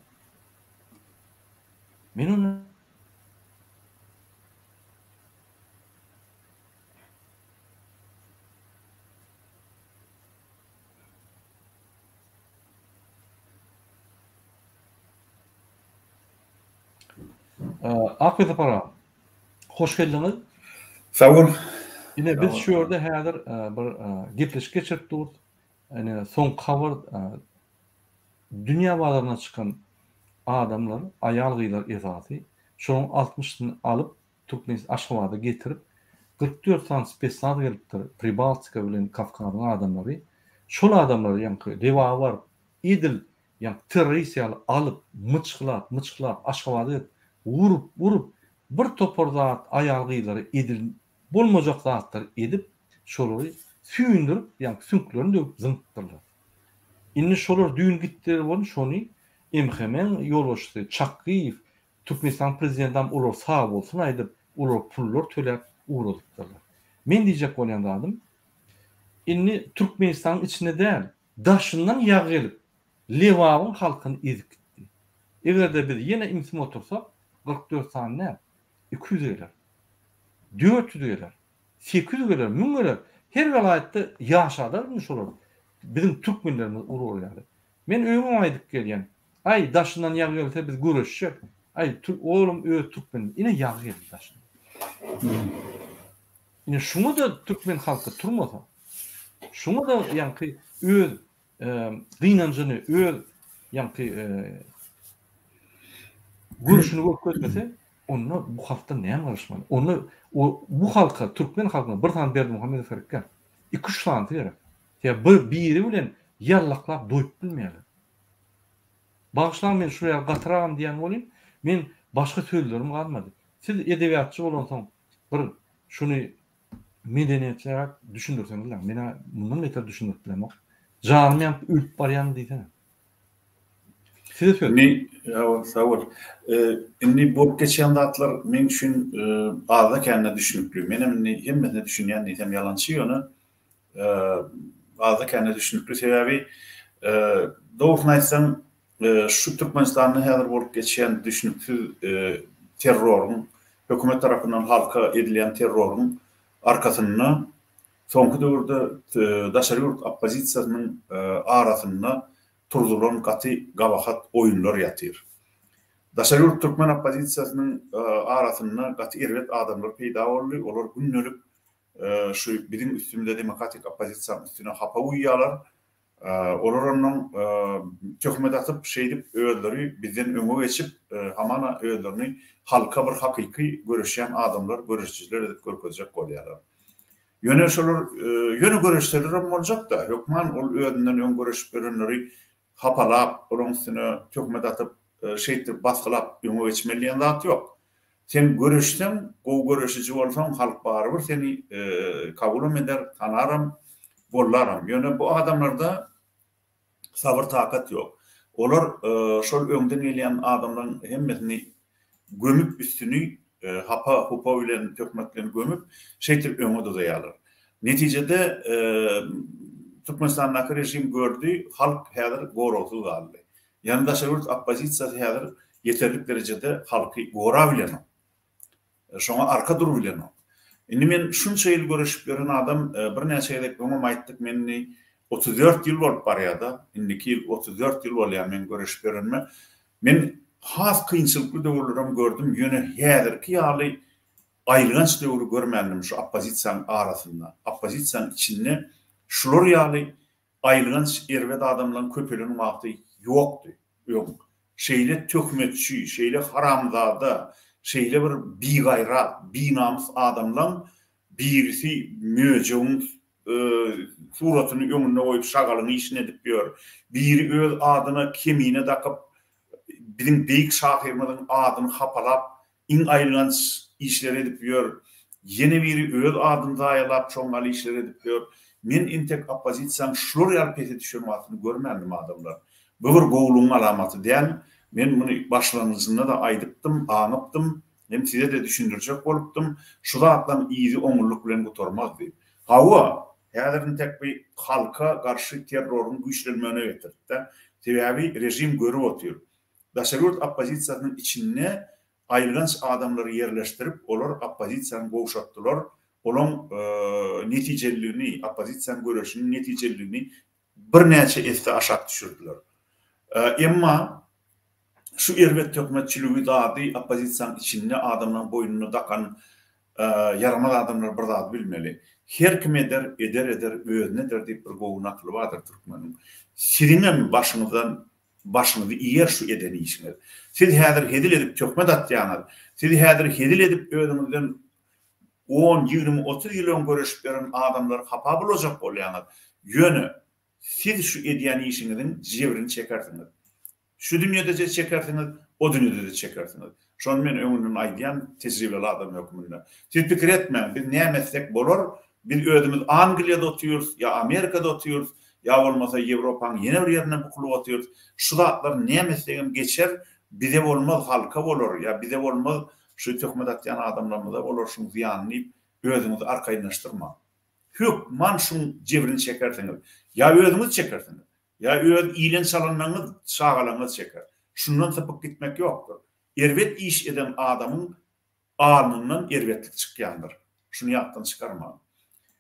men onda. Akly Sapar aga, hoş geldiňiz. Sag bol. Ine biz şu ýerde häzir bir gepleşik geçirip durus. Ine soňky habar dünýä bazaryna çykan adamlar, aýal-gyzlar esasy, şolaryň altmyşyny alyp Türkmenis Aşgabada getirip, 44 sany spesnaz gelipdir, Pribaltika bilen Kawkazyň adamlary. Şol adamlary ýaňky Lebaba baryp, edil ýaňky terrorist ýaly alyp, myçgylap, myçgylap Aşgabada gelip, urup, urup, bir topar zat aýal-gyzlara edil bolmajak zatlary edip, şolary süýndürip, ýaňky süňklerini döwüp zyňypdyrlar. Indi şolar düýn gitdiler bolun, şony MHM-iň ýolbaşçysy Çakgyýew Türkmenistanyň prezidendam olara sagbolsun aýdyp, olara pullar töläp ugradypdyrlar. Men diýjek bolýan zadym, indi Türkmenistanyň içinde däl, daşyndan ýag gelip, Lebabyň halkyny ezip gitdi. Eger-de biz ýene ümsüm otursak, 44 sany däl, 200 geler, 400 geler, 800 geler, 1000 geler. Her welaýatda ýaşarlar indi şolar. Biziň türkmenlerimiz urular ýaly. Men öňem aýdyp gelýän. Aý, daşyndan ýag gelse biz göreşjek. Aý, olam öz türkmenimiz. Ine ýag geldi daşyndan. Ine şuňa-da türkmen halky turmasa, şuňa-da ýaňky öz gynanjyny, öz ýaňky görüşini görkezmese, onda bu halkdan näme garaşmaly? Onda bu halka, türkmen halkyna bir sany Berdimuhamedow gerek däl. Iki-üç sanysy gerek. Sebäbi bir biri bilen ýallaklap doýup bilmeýärler. Bagyşlaň men şular ýaly gatyragam diýen bolýyn, men başga sözlerim galmady. Siz edebiýatçy bolansoň bir şuny medeniýetliräk düşündirseňizläň. Men-ä mundan beter düşündirip bilemok. Janym ýanyp ölüp barýan diýsene. Size söz. Indi, hawa, sag bol. Indi bolup geçýän zatlar meň üçin azda-kände düşnükli. Menem indi hemmesine düşünýän diýsem ýalançy, ýöne azda-kände düşnükli. Sebäbi, dogrusyny aýtsaň, şu Türkmenistanda häzir bolup geçýän düşnüksiz terroryň, hökümet tarapyndan halka edilýän terroryň arkasynda soňky döwürde daşary ýurt oppozisiýasynyň arasynda turzulan gaty gabahat oýunlar ýatyr. Daşary ýurt türkmen oppozisiýasynyň arasynda gaty erbet adamlar peýda boldy, olar gündelik şu biziň üstümize demokratik oppozisiýanyň üstüne hapa guýýarlar. Olar onnoň töhmet atyp, şeýdip özleri bizden öňe geçip, hamana özlerini halka bir hakyky göreşýän adamlar, göreşijiler edip görkezjek bolýarlar. Ýöne şolar ýöne göreşselerem boljak-da, hökman ol özünden öň göreşip ýörenleri hapalap, olaň üstüne töhmet atyp, şeýtdirip basgylap öňe geçmeli diýen zat ýok. Sen göreşseň, gowy göreşiji bolsaň, halk barybir seni kabulam eder, tanaram, gollaram. Ýöne bu adamlarda sabyr-takat ýok. Olar şol öňden gelýän adamlaryň hemmesini gömüp üstüni hapa-hupa bilen, töhmet bilen gömüp, şeýdip öňe dyzaýarlar. Netijede Türkmenistandaky režim gördi, halk häzir goragsyz galdy. Ýagny daşary ýurt oppozisiýasy häzir ýeterlik derejede halky gorabilenok. Şoňa arka durubilenok. Indi men şunça ýyl göreşip ýören adam, birnäçe gezek öňem aýtdyk, men indi 34 ýyl bolup barýar-da, indiki ýyl 34 ýyl bolýar meň göreşip ýörenime. Men has kynçylykly döwürlerem gördüm, ýöne häzirki ýaly aýylganç döwri görmändim şu oppozisiýanyň arasynda. Oppozisiýanyň içinde şular ýaly Aýylganç erbet adamlaň köpelen wagty ýokdy öň. Şeýle töhmetçi, şeýle haramzada, şeýle bir bigaýrat, binamys adamlaň birisi möjegiň suratyny öňünde goýup şagalyň işini edip ýör. Biri öz adyna kemine dakyp biziň beýik şahyrymyzyň adyny hapalap Iň aýylganç işleri edip ýör. Ýene biri öz adyny zaýalap çoňňal işleri edip ýör. Men entek oppozisiýaň şular ýaly pese düşen wagtyny görmändim adamlar. Bu bir gowulygyň alamaty däl. Men muny başlangyjynda-da aýdypdym, aňypdym. Hem size-de düşündirjek bolupdym. Şu zatlaň yzy oňunlyk bilen gutarmaz diýip. Hawa, häzir intek bi halka garşy terroryň güýçlenmegine getirdi-de. Sebäbi režim görüp otyr. Daşary ýurt oppozisiýasynyň içinde aýylganç adamlary ýerleşdirip, olar oppozisiýany gowşatdylar, olaň netijeliligini, oppozisiýanyň göreşiniň netijeliligini birnäçe esse aşak düşürdiler. Emma şu erbet töhmetçiligi zady oppozisiýanyň içinde adamlaryň boýnuna dakan ýaramaz adamlar bir zady bilmeli. Her kim eder, eder eder, özüne eder diýip bir gowy nakyly bardyr türkmeniň. Siziňem başyňyzdan Başyňyzy iýer şu eden işiňiz. Siz häzir hezil edip töhmet atýaňyz. Siz häzir hezil edip özüňizden on, 20, 30 ýyl öň göreşip ýören adamlary hapa bulajak bolýaňyz. Ýöne siz şu edýän işiňiziň jebrini çekersiňiz. Şu dünýede-de çekersiňiz, o dünýede-de çekersiňiz. Şony men öňünden aýdýan tejribeli adam hökmünde. Siz pikir etmäň, biz näme etsek bolar, biz özümiz Angliýada otyrys ýa Amerikada otyrys, ýa bolmasa Ýewropaň ýene bir ýerinde bukulyp otyrys. Şu zatlar näme etsegem geçer, bize bolmaz halka bolar, ýa bize bolmaz şu töhmet atýan adamlarymyza bolar şuň zyýany diýip. özüňizi arkaýynlaşdyrmaň. Hökman şuň jebrini çekersiňiz. Ýa özüňiz çekersiňiz, ýa öz ilen-çalanlaryňyz, çagalaryňyz çeker. Şundan sypyp gitmek ýokdur. Erbet iş eden adamyň alnyndan erbetlik çykýandyr. Şuny ýatdan çykarmaň.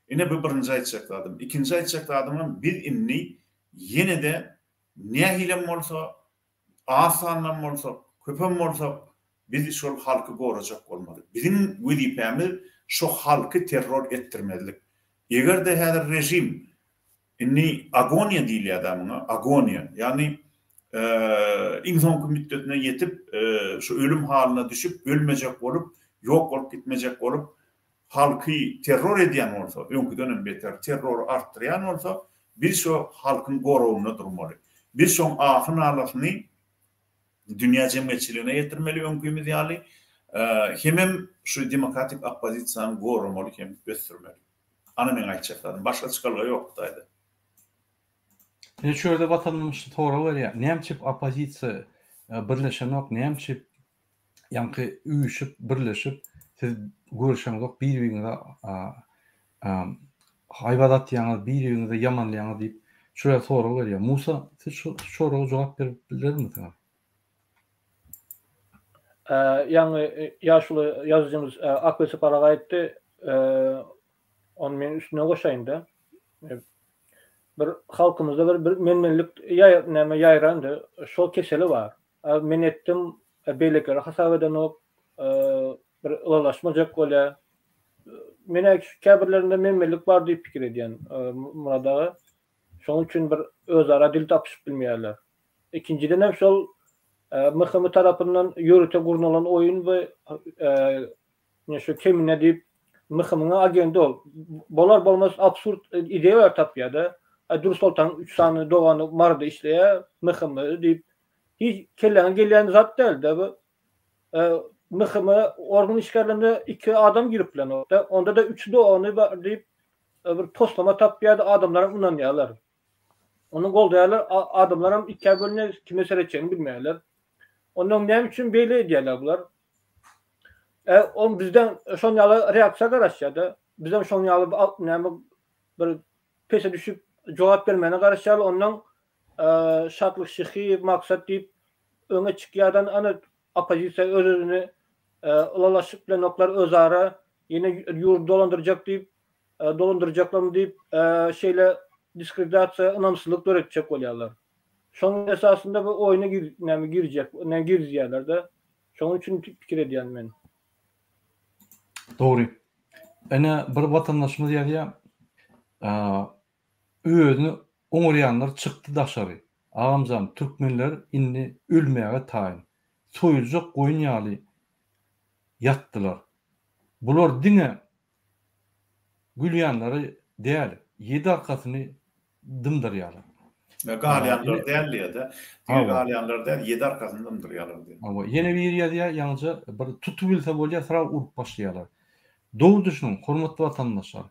Ine bu birinji aýtjak zadym. Ikinji aýtjak zadymam biz indi ýene-de nähilem bolsa, az sanlam bolsak, köpem bolsak biz şol halky gorajak bolmaly. Biziň wezipämiz şo halky terror etdirmezlik. Eger-de häzir režim Indi agoniýa diýilýär-dä muňa, agoniýa. Ýagny iň soňky mütdetine ýetip, şu ölüm halyna düşüp, ölmejek bolup, ýok bolup gitmejek bolup, halky terror edýän bolsa, öňküdenem beter terrory artdyrýan bolsa, biz şo halkyň goragynda durmaly. Biz şoň ahy-nalasyny dünýä jemgyýetçiligine ýetirmeli öňkimiz ýaly, hemem şu demokratik oppozisiýany goramaly hem ösdürmeli. Ana meň aýtjak zadym. Başga çykalga ýok bu taýda. Ine şu ýerde watandaş sorag berýär. Näme üçin oppozisiýa birleşenok, näme üçin ýaňky üýşüp, birleşip siz görüşeňzok, bir-biriňize haýbat atýaňyz, bir-biriňize ýamanlaýaňyz diýip şu ýerde sorag berýär. Musa, siz şu soraga jogap berip bilermisiňiz? Ýaňy ýaşuly ýazyjymyz Akwesip aga aýtdy, ony men üstüne goşaýyn-da. Bir halkymyzda bir bir men-menlik näme ýaýrandy, şol keseli bar. Men etdim, beýlekiler hasap edenok, bir ylalaşmajak bolýar. Men-ä käbirlerinde men-menlik bar diýip pikir edýän, Myrat aga. Şonuň üçin bir özara dil tapyşyp bilmeýärler. Ikinjidenem şol MHM tarapyndan ýörite gurnalan oýun bu ine şu Kemine diýip MHM-iň agendi ol. Bolar bolmaz absurd ideýalar tapýar-da. Dürsoltanyň üç sany dogany Maryda işleýär, MHM diýip. Hiç kelläňe gelýän zat däl-de bu. MHM organ işgärlerinde iki adam girip bilenok-da. Onda-da üç dogany bar diýip bir toslama tapýar-da adamlaram ynanýarlar. Ony goldaýarlar, adamlaram ikä bölünýär, kime seretjegini bilmeýärler. Ondan näme üçin beýle edýärler bular? E, on bizden şon ýaly reaksiýa garaşýar-da. Bizem şon ýaly näme bir pese düşüp jogap bermegine garaşýarlar. Ondan Şatlyk Şyhyýew maksat diýip öňe çykýardan ana oppozisiýa öz-özüni ylalaşyp bilenoklar özara ýene ýurdy dolandyrjak diýip dolandyrjaklarmy diýip, şeýle diskreditasiýa, ynamsyzlyk döretjek bolýarlar. Şonuň esasynda bu oýna näme girjek, näme girizýärler-de. Şonuň üçin pikir edýän men. Dogry. Ine bir watandaşymyz ýazýar, Özüni oňarýanlar çykdy daşary. Agamjan türkmenler indi ölmäge taýyn. Soýuljak goýun ýaly ýatdylar. Bular diňe Gülýänleri däl, ýedi arkasyny dymdyrýarlar. Galýanlar däl diýýär-de. Diňe galýanlar däl, ýedi arkasyny dymdyrýarlar diýýär. Hawa, ýene biri ýazýar, ýaňyja bir tutubilse bolýar, sraw urup başlaýarlar. Dogry düşüniň, hormatly watandaşlar.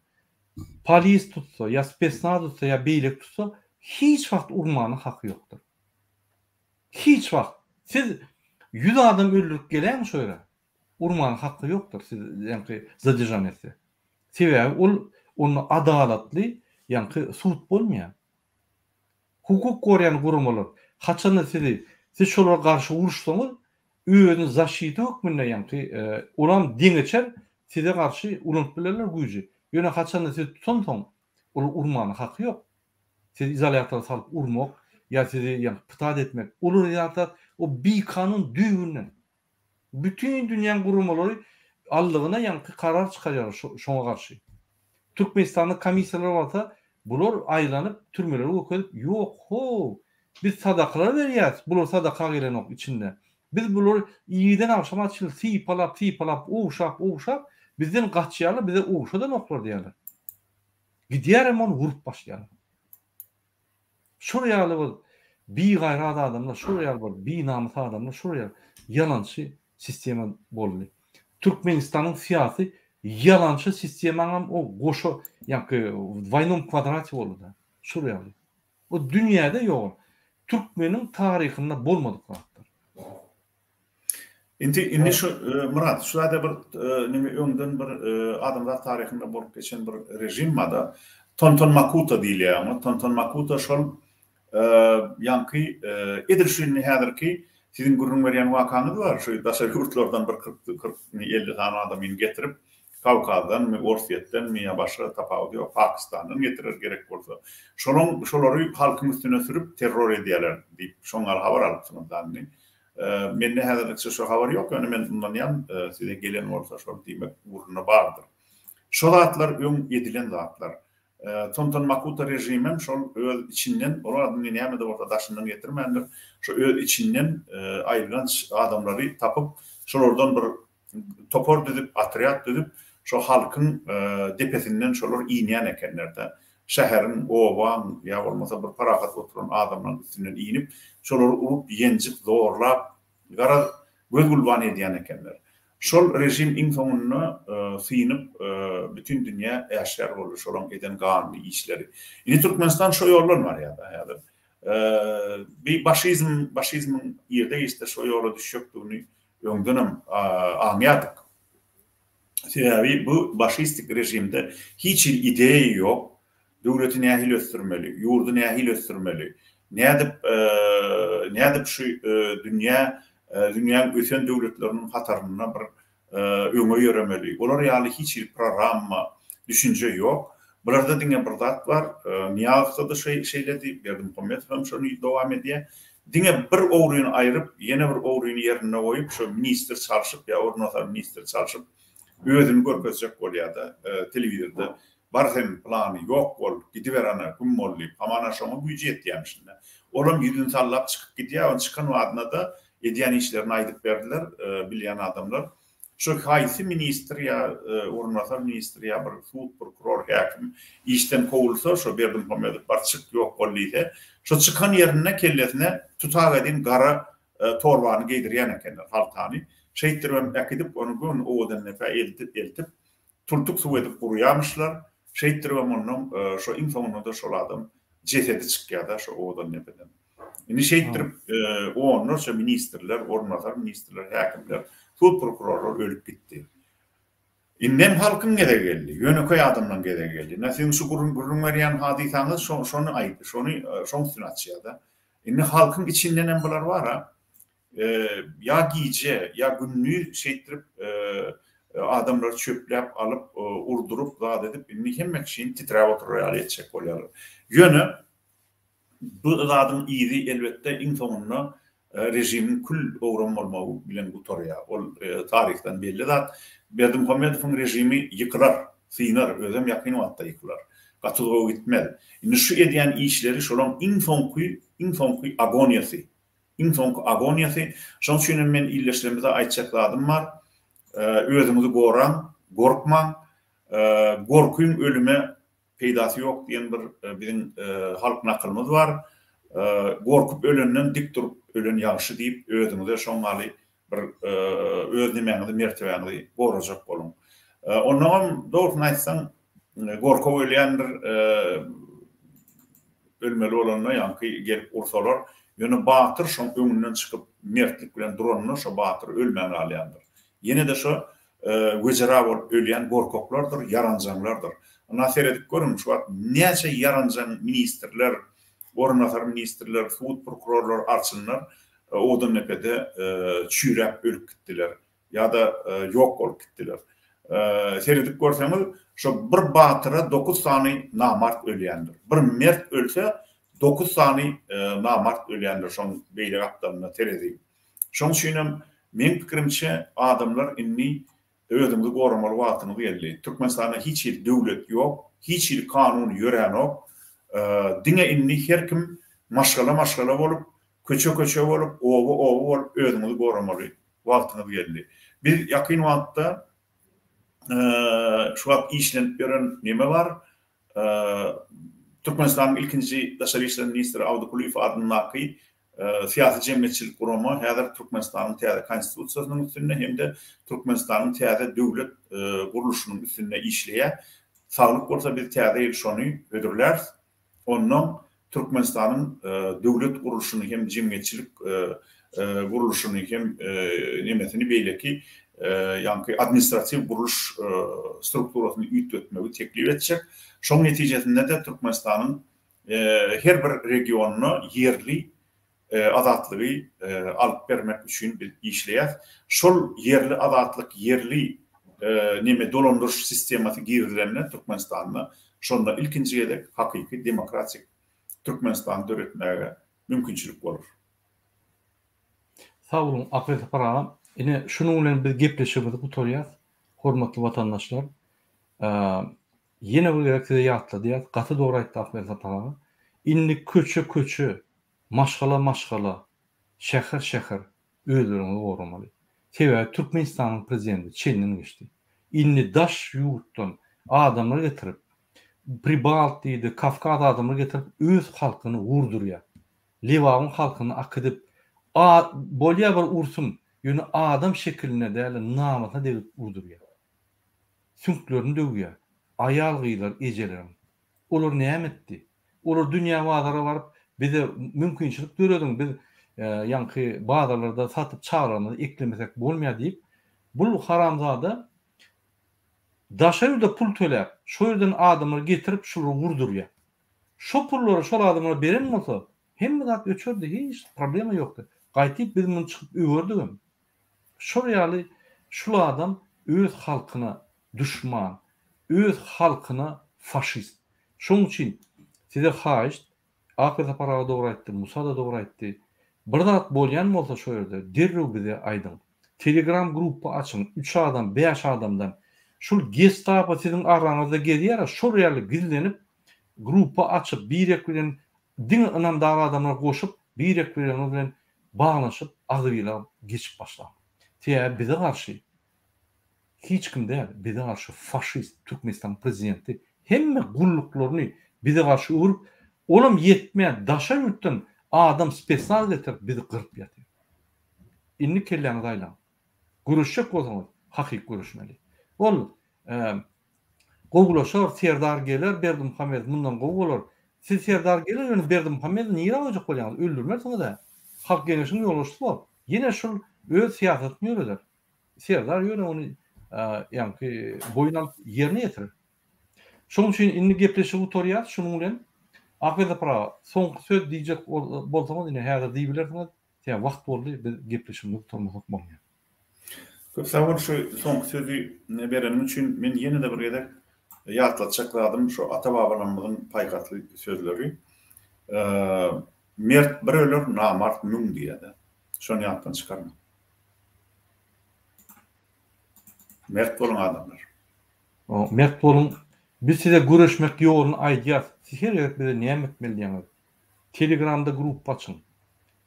Polis tutsa, ýa spesnaz tutsa, ýa beýleki tutsa, hiç wagt urmanyň haky ýokdur. Hiç wagt. Siz ýüz adam öldürip geläýiň şo ýere. Urmanyň haky ýokdur siz ýaňky zadержan etse. Sebäbi ol onda adalatly ýaňky sud bolmaýar. Hukuk goraýan guramalar haçanda sizi siz şolara garşy uruşsaňyz özüni zaşita hökmünde ýaňky olam deňeçer size garşy ulanyp bilerler güýji. Ýöne haçanda sizi tutansoň olar urmanyň haky ýok. Sizi izolýatora salyp urmak ýa sizi ýaňky pytat etmek olar ýa o bikanun düýbünden. Bütin dünýäň guramalary aldygyna ýaňky karar çykarýarlar şoňa garşy. Türkmenistanda komissiýalar barsa bular aýlanyp türmeleri görkezip ýok how biz sadakalar berýäs bular sadaka gelenok içinde. Biz bulary irden agşama çenli sypalap sypalap ogşap ogşap bizden gaçýarlar bize ogşadanoklar diýýärler. Gidýärem ony urup başlaýarlar. Şol ýaly bir bigaýrat adamlar, şol ýaly bir binamys adamlar, şol ýaly ýalançy sistema boldy. Türkmenistanyň syýasy ýalançy sistemaňam o goşa, ýaňky dwoýnom kwadrate boldy-da. Şol ýaly. O dünýäde ýok. Türkmeniň taryhynda bolmadyk zatlar. Indi indi şu Myrat şu zada bir neme öňden bir adamzat taryhynda bolup geçen bir režim barda. Tonton Makuta diýilýär oňa. Tonton Makuta şol ýaňky edil şu indi häzirki siziň gürrüň berýän wakaňyz bar. Şu daşary ýurtlardan bir 40 40 50 sany adamyny getirip Kawkazdanmy, Orsýetdenmi ýa başga tapawudy ýok, Pakistandan getirer gerek bolsa. Şolaň şolary halkyň üstüne sürüp terror edýärler diýip şoň ýaly habar alypsyňyz da indi. Mende häzirlikçe şo habar ýok, ýöne men ynanýan size gelen bolsa şol diýmek ugrunda bardyr. Şo zatlar öň edilen zatlar. Tonton Makuta režimem şol öz içinden, olar indi näme-de bolsa daşyndan getirmändir, şo öz içinden aýylganç adamlary tapyp, şolardan bir topar düzüp, otrýad düzüp, şo halkyň depesinden şolar inýän ekenler-de. Şäheriň, obaň ýa bolmasa bir parahat oturan adamlaryň üstünden inip, şolary urup, ýenjip, zorlap, garaz, göz-gülban edýän ekenler. Şol režim iň soňunda synyp, bütin dünýä äşgär boldy şolaň eden ganly işleri. Indi Türkmenistan şo ýoldan barýar-da häzir. Bi başizm, başizmiň irde-giçde şo ýola düşjekdigini öňdenem aňýardyk. Sebäbi bu başistik režimde hiç hili ideýa ýok. Döwleti nähili ösdürmeli, ýurdy nähili ösdürmeli, nädip nädip şu dünýä dünýäň ösen döwletleriniň hatarynda bir öňe ýöremeli. Olar ýaly hiç hili programma, düşünje ýok. Bularda diňe bir zat bar, Nyýazowda-da şeýledi, Berdimuhamedow hem şony dowam edýär. Diňe bir ogryny aýryp, ýene bir ogryny ýerinde goýup, şo ministr çalşyp ýa orunbasar ministr çalşyp, özüni görkezjek bolýar-da telewizorda. Bar sen pylany, ýok bol, gidiber ana, güm bol diýip. Hamana şoňa güýji ýetýämişin-dä. Olam ýüzüni sallap çykyp gidýär, ony çykan badyna-da edýän işlerini aýdyp berdiler, bilýän adamlar. Şu haýsy ministr ýa orunbasar ministr ýa bir sud, prokuror, häkim işden kowulsa, şo Berdimuhamedow bar çyk ýok bol diýse, şo çykan ýerinde kellesine tutak edin gara torbany geýdirýän ekenler, haltany. Şeýtdiribem äkidip ony göni Owadandepä eltip, eltip, tultuk suw edip gurýamyşlar. Şeýtdiribem onnoň şo iň soňunda-da şol adam jesedi çykýar-da şo Owadandepeden. Indi şeýtdirip onlarça ministrler, orunbasar ministrler, häkimler, sud prokurorlar ölüp gitdi. Indem halkyň gezegi geldi, ýönekeý adamlaryň gezegi geldi. Ine siziň şu gürrüň berýän hadysaňyz şony aýdy, şony şoň üstüni açýar-da. Indi halkyň içindenem bular bar-a. Ýa gije, ýa gündiz şeýtdirip adamlary çöpläp alyp, urduryp, zat edip, indi hemme kişini titräp oturar ýaly etjek bolýarlar. Ýöne Bu zadyň yzy elbetde iň soňunda režimiň kül owram bolmagy bilen gutarýar. Ol taryhdan belli zat. Berdimuhamedowyň režimi ýykylar, synar, özem ýakyn wagtda ýykylar. Gaty uzaga gitmez. Indi şu edýän işleri şolaň iň soňky, iň soňky agoniýasy. Iň soňky agoniýasy. Şonuň üçin hem men ildeşlerimize aýtjak zadym bar. Özüňizi goraň, gorkmaň. Gorkyň ölüme Peýdasy ýok diýen bir biziň halk nakylymyz bar. Gorkup ölenden dik durup ölen ýagşy diýip özüňize şoň ýaly bir öz nemäňizi mertebäňizi gorajak boluň. Onnoňam dogrusyny aýtsaň gorkup ölýändir ölmeli bolanda ýaňky gelip ursalar ýöne batyr şoň öňünden çykyp mertlik bilen duranda şo batyr ölmän galýandyr. Ýene-de şo Wejera bolup ölýän gorkaklardyr, ýaranjaňlardyr. Ynha seredip görüň, şu wagt näçe ýaranjaň ministrler, orunbasar ministrler, sud prokurorlar, arçynlar Odundepede çüýräp ölüp gitdiler ýa-da ýok bolup gitdiler. Seredip görseňiz, şo bir batyra dokuz sany namart ölýändir. Bir mert ölse, dokuz sany namart ölýändir şoň beýle gapdalynda terezi. Şoň üçinem meň pikirimçe adamlar indi özüňizi goramaly wagtyňyz geldi. Türkmenistanda hiç hili döwlet ýok, hiç hili kanun ýöränok. Diňe indi her kim maşgala maşgala bolup, köçe köçe bolup, oba oba bolup özüňizi goramaly wagtyňyz geldi. Biz ýakyn wagtda şu wagt işlenip ýören neme bar, Türkmenistanyň ilkinji daşary işler ministri Awdy Kulyýew adyndaky syýasy-jemgyýetçilik gurama häzir Türkmenistanyň täze Konstitusiýasynyň üstünde hem-de Türkmenistanyň täze döwlet gurluşynyň üstünde işleýär. Saglyk bolsa biz täze ýyl şony hödürläris. Onnoň Türkmenistanyň döwlet gurluşyny hem jemgyýetçilik. gurluşyny hem nemesini beýleki ýaňky administratiw gurluş strukturasyny üýtgetmegi teklip etjek. Şoň netijesinde-de Türkmenistanyň her bir regionyna ýerli azatlygy alyp bermek üçin biz işleýäs. Şol ýerli azatlyk, ýerli neme dolandyryş sistemasy girizilende Türkmenistanda şonda ilkinji gezek hakyky demokratik Türkmenistany döretmäge mümkinçilik bolar. Sag boluň Akyl Sapar agam. Ine şunuň bilen biz gepleşigimizi gutarýas. Hormatly watandaşlar. Ýene bir gezek size ýatladýas. Gaty dogry aýtdy Akyl Sapar aga. Indi köçe köçe, maşgala maşgala, şäher şäher özleriňizi goramaly. Sebäbi Türkmenistanyň prezidenti çenden geçdi. Indi daş ýurtdan adamlar getirip, Pribalt diýdi, Kawkaz adamlar getirip öz halkyny gurdurýar. Lebabyň halkyny akydyp, a bolýa bir ursun, ýöne adam şekilinde däl-de namysyna degip urdurýar. Süňklerini döwýär. Aýal-gyzlar, ejeleriň. Olar näme etdi? Olar dünýä bazara baryp, bize mümkinçilik dörediň, biz ýaňky bazarlarda satyp çagalarymyzy eklemesek bolmaýar diýip, bul haramzada daşary ýurda pul töläp, şo ýerden adamlary getirip şulary gurdurýar. Şo pullary şol adamlara beren bolsa, hemme zat öçerdi, hiç problema ýokdy. Gaýtyp biz muny çykyp öwerdigem. Şol ýaly şul adam öz halkyna duşman, öz halkyna faşist. Şoň üçin size haýyşt, Aky Sapar aga dogry aýtdy, Musa-da dogry aýtdy. Bir zat bolýan bolsa şo ýerde derrew bize aýdyň. Telegram gruppa açyň, üç adam, bäş adamdan. Şul gestapo siziň araňyzda gezýär-ä, şol ýaly gizlenip gruppa açyp, birek bilen diňe ynamdar adamlar goşup, birek-biregiňiz bilen baglanyşyp agzybirlige geçip başlaň. Sebäbi bize garşy hiç kim däl, bize garşy faşist Türkmenistanyň prezidenti hemme gulluklaryny bize garşy öwrüp, olam ýetmän daşary ýurtdan adam spesnaz getirip bizi gyryp ýatyr. Indi kelläňizi aýlaň. Göreşjek bolsaňyz hakyky göreşmeli. Ol gowulaşar, Serdar geler, Berdimuhamedow mundan gowy bolar. Siz Serdar geler ýöne Berdimuhamedowy nirä goýjak bolýaňyz? Öldürmersiňiz-ä. Halk geňeşiň ýolbaşçysy bor. Ýene şul öz syýasatyny ýöreder. Serdar ýöne ony ýaňky boýun alyp ýerine ýetirer. Şonuň üçin indi gepleşigi gutarýarys şunuň bilen. Ahmet Sapar aga, soňky söz diýjek bolsaňyz ine häzir diýibilersiňiz. Sebäbi wagt boldy, biz gepleşigimizi gutarmasak bolmaýar. Köp sag bol şu soňky sözi bereniň üçin. Men ýene-de bir gezek ýatlatjak zadym şu ata-babalarymyzyň paýhasly sözleri. Mert bir öler, namart müň diýýär-de. Şony ýatdan çykarmaň. Mert boluň adamlar. Mert boluň. Biz size göreşmek ýoluny aýdýas. Siz her gezek bize näme etmeli diýýäňiz. Telegramda gruppa açyň.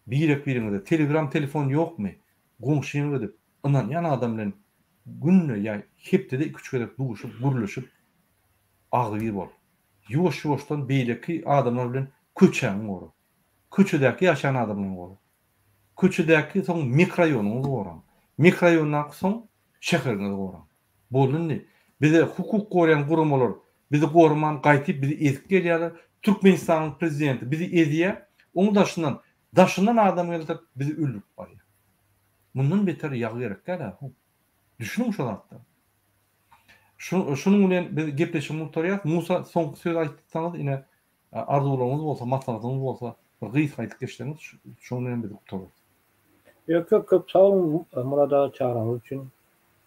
Birek biriňize. Telegram telefon ýokmy? Goňşyňyz edip, ynanýan adam bilen günde ýa hepdede iki-üç gezek duşup, gürleşip, agzybir bol. Ýuwaş-ýuwaşdan beýleki adamlar bilen köçäňi gora. Köçedäki ýaşaýan adamlaryňy gora. Köçedäki soň mikroraýonyňyzy goraň. Mikroraýondaky soň şäheriňizi goraň. Boldy indi. Bize hukuk goraýan guramalar bizi goraman gaýtyp bizi ezip gelýärler. Türkmenistanyň prezidenti bizi ezýär. Oň daşyndan daşyndan adam geldirip bizi öldürip barýar. Mundan beter ýagy gerek däl-ä how. Düşüniň şo zatlara. Şu şunuň bilen biz gepleşigimizi gutarýas. Musa soňky söz aýtsaňyz ine Arzuwlaryňyz bolsa, maslahatyňyz bolsa bir gysga aýdyp geçseňiz, şonuň bilen biz gutararys. Ýok köp köp sag boluň Myrat aga çagyraňyz üçin.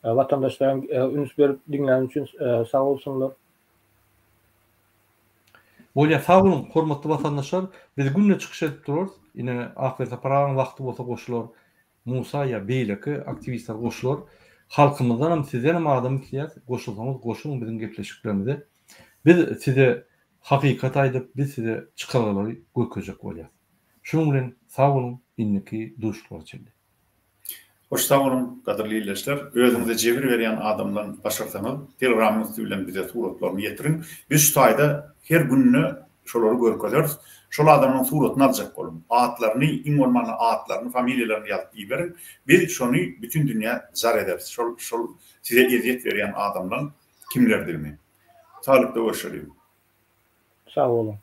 Watandaşlaryň üns berip diňläni üçin sag bolsunlar. Bolýa sag boluň hormatly watandaşlar biz günde çykyş edip durarys ine Akberdi Sapar agaň wagty bolsa goşular Musa ýa beýleki aktiwistler goşular halkymyzdanam sizdenem adam isleýäs goşulsaňyz goşulyň biziň gepleşiklerimize biz size Hakykaty aýdyp biz size çykalgalary görkezjek bolýas. Şunuň bilen sag boluň indiki duşuşyklara çenli. Hoş sag boluň gadyrly ildeşler. Özüňize jebir berýän adamdan başarsaňyz telegramyň üsti bilen bize suratlaryny ýetiriň. Biz şu taýda her günde şolary görkezeris. Şol adamlaryň suratyny aljak boluň. Atlaryny iň bolmanda atlaryny familiýalaryny ýazyp iberiň. Biz şony bütin dünýä jar ederis. Şol şol size ezýet berýän adamlaň kimlerdigini. Saglykda görşeliň. Sag boluň.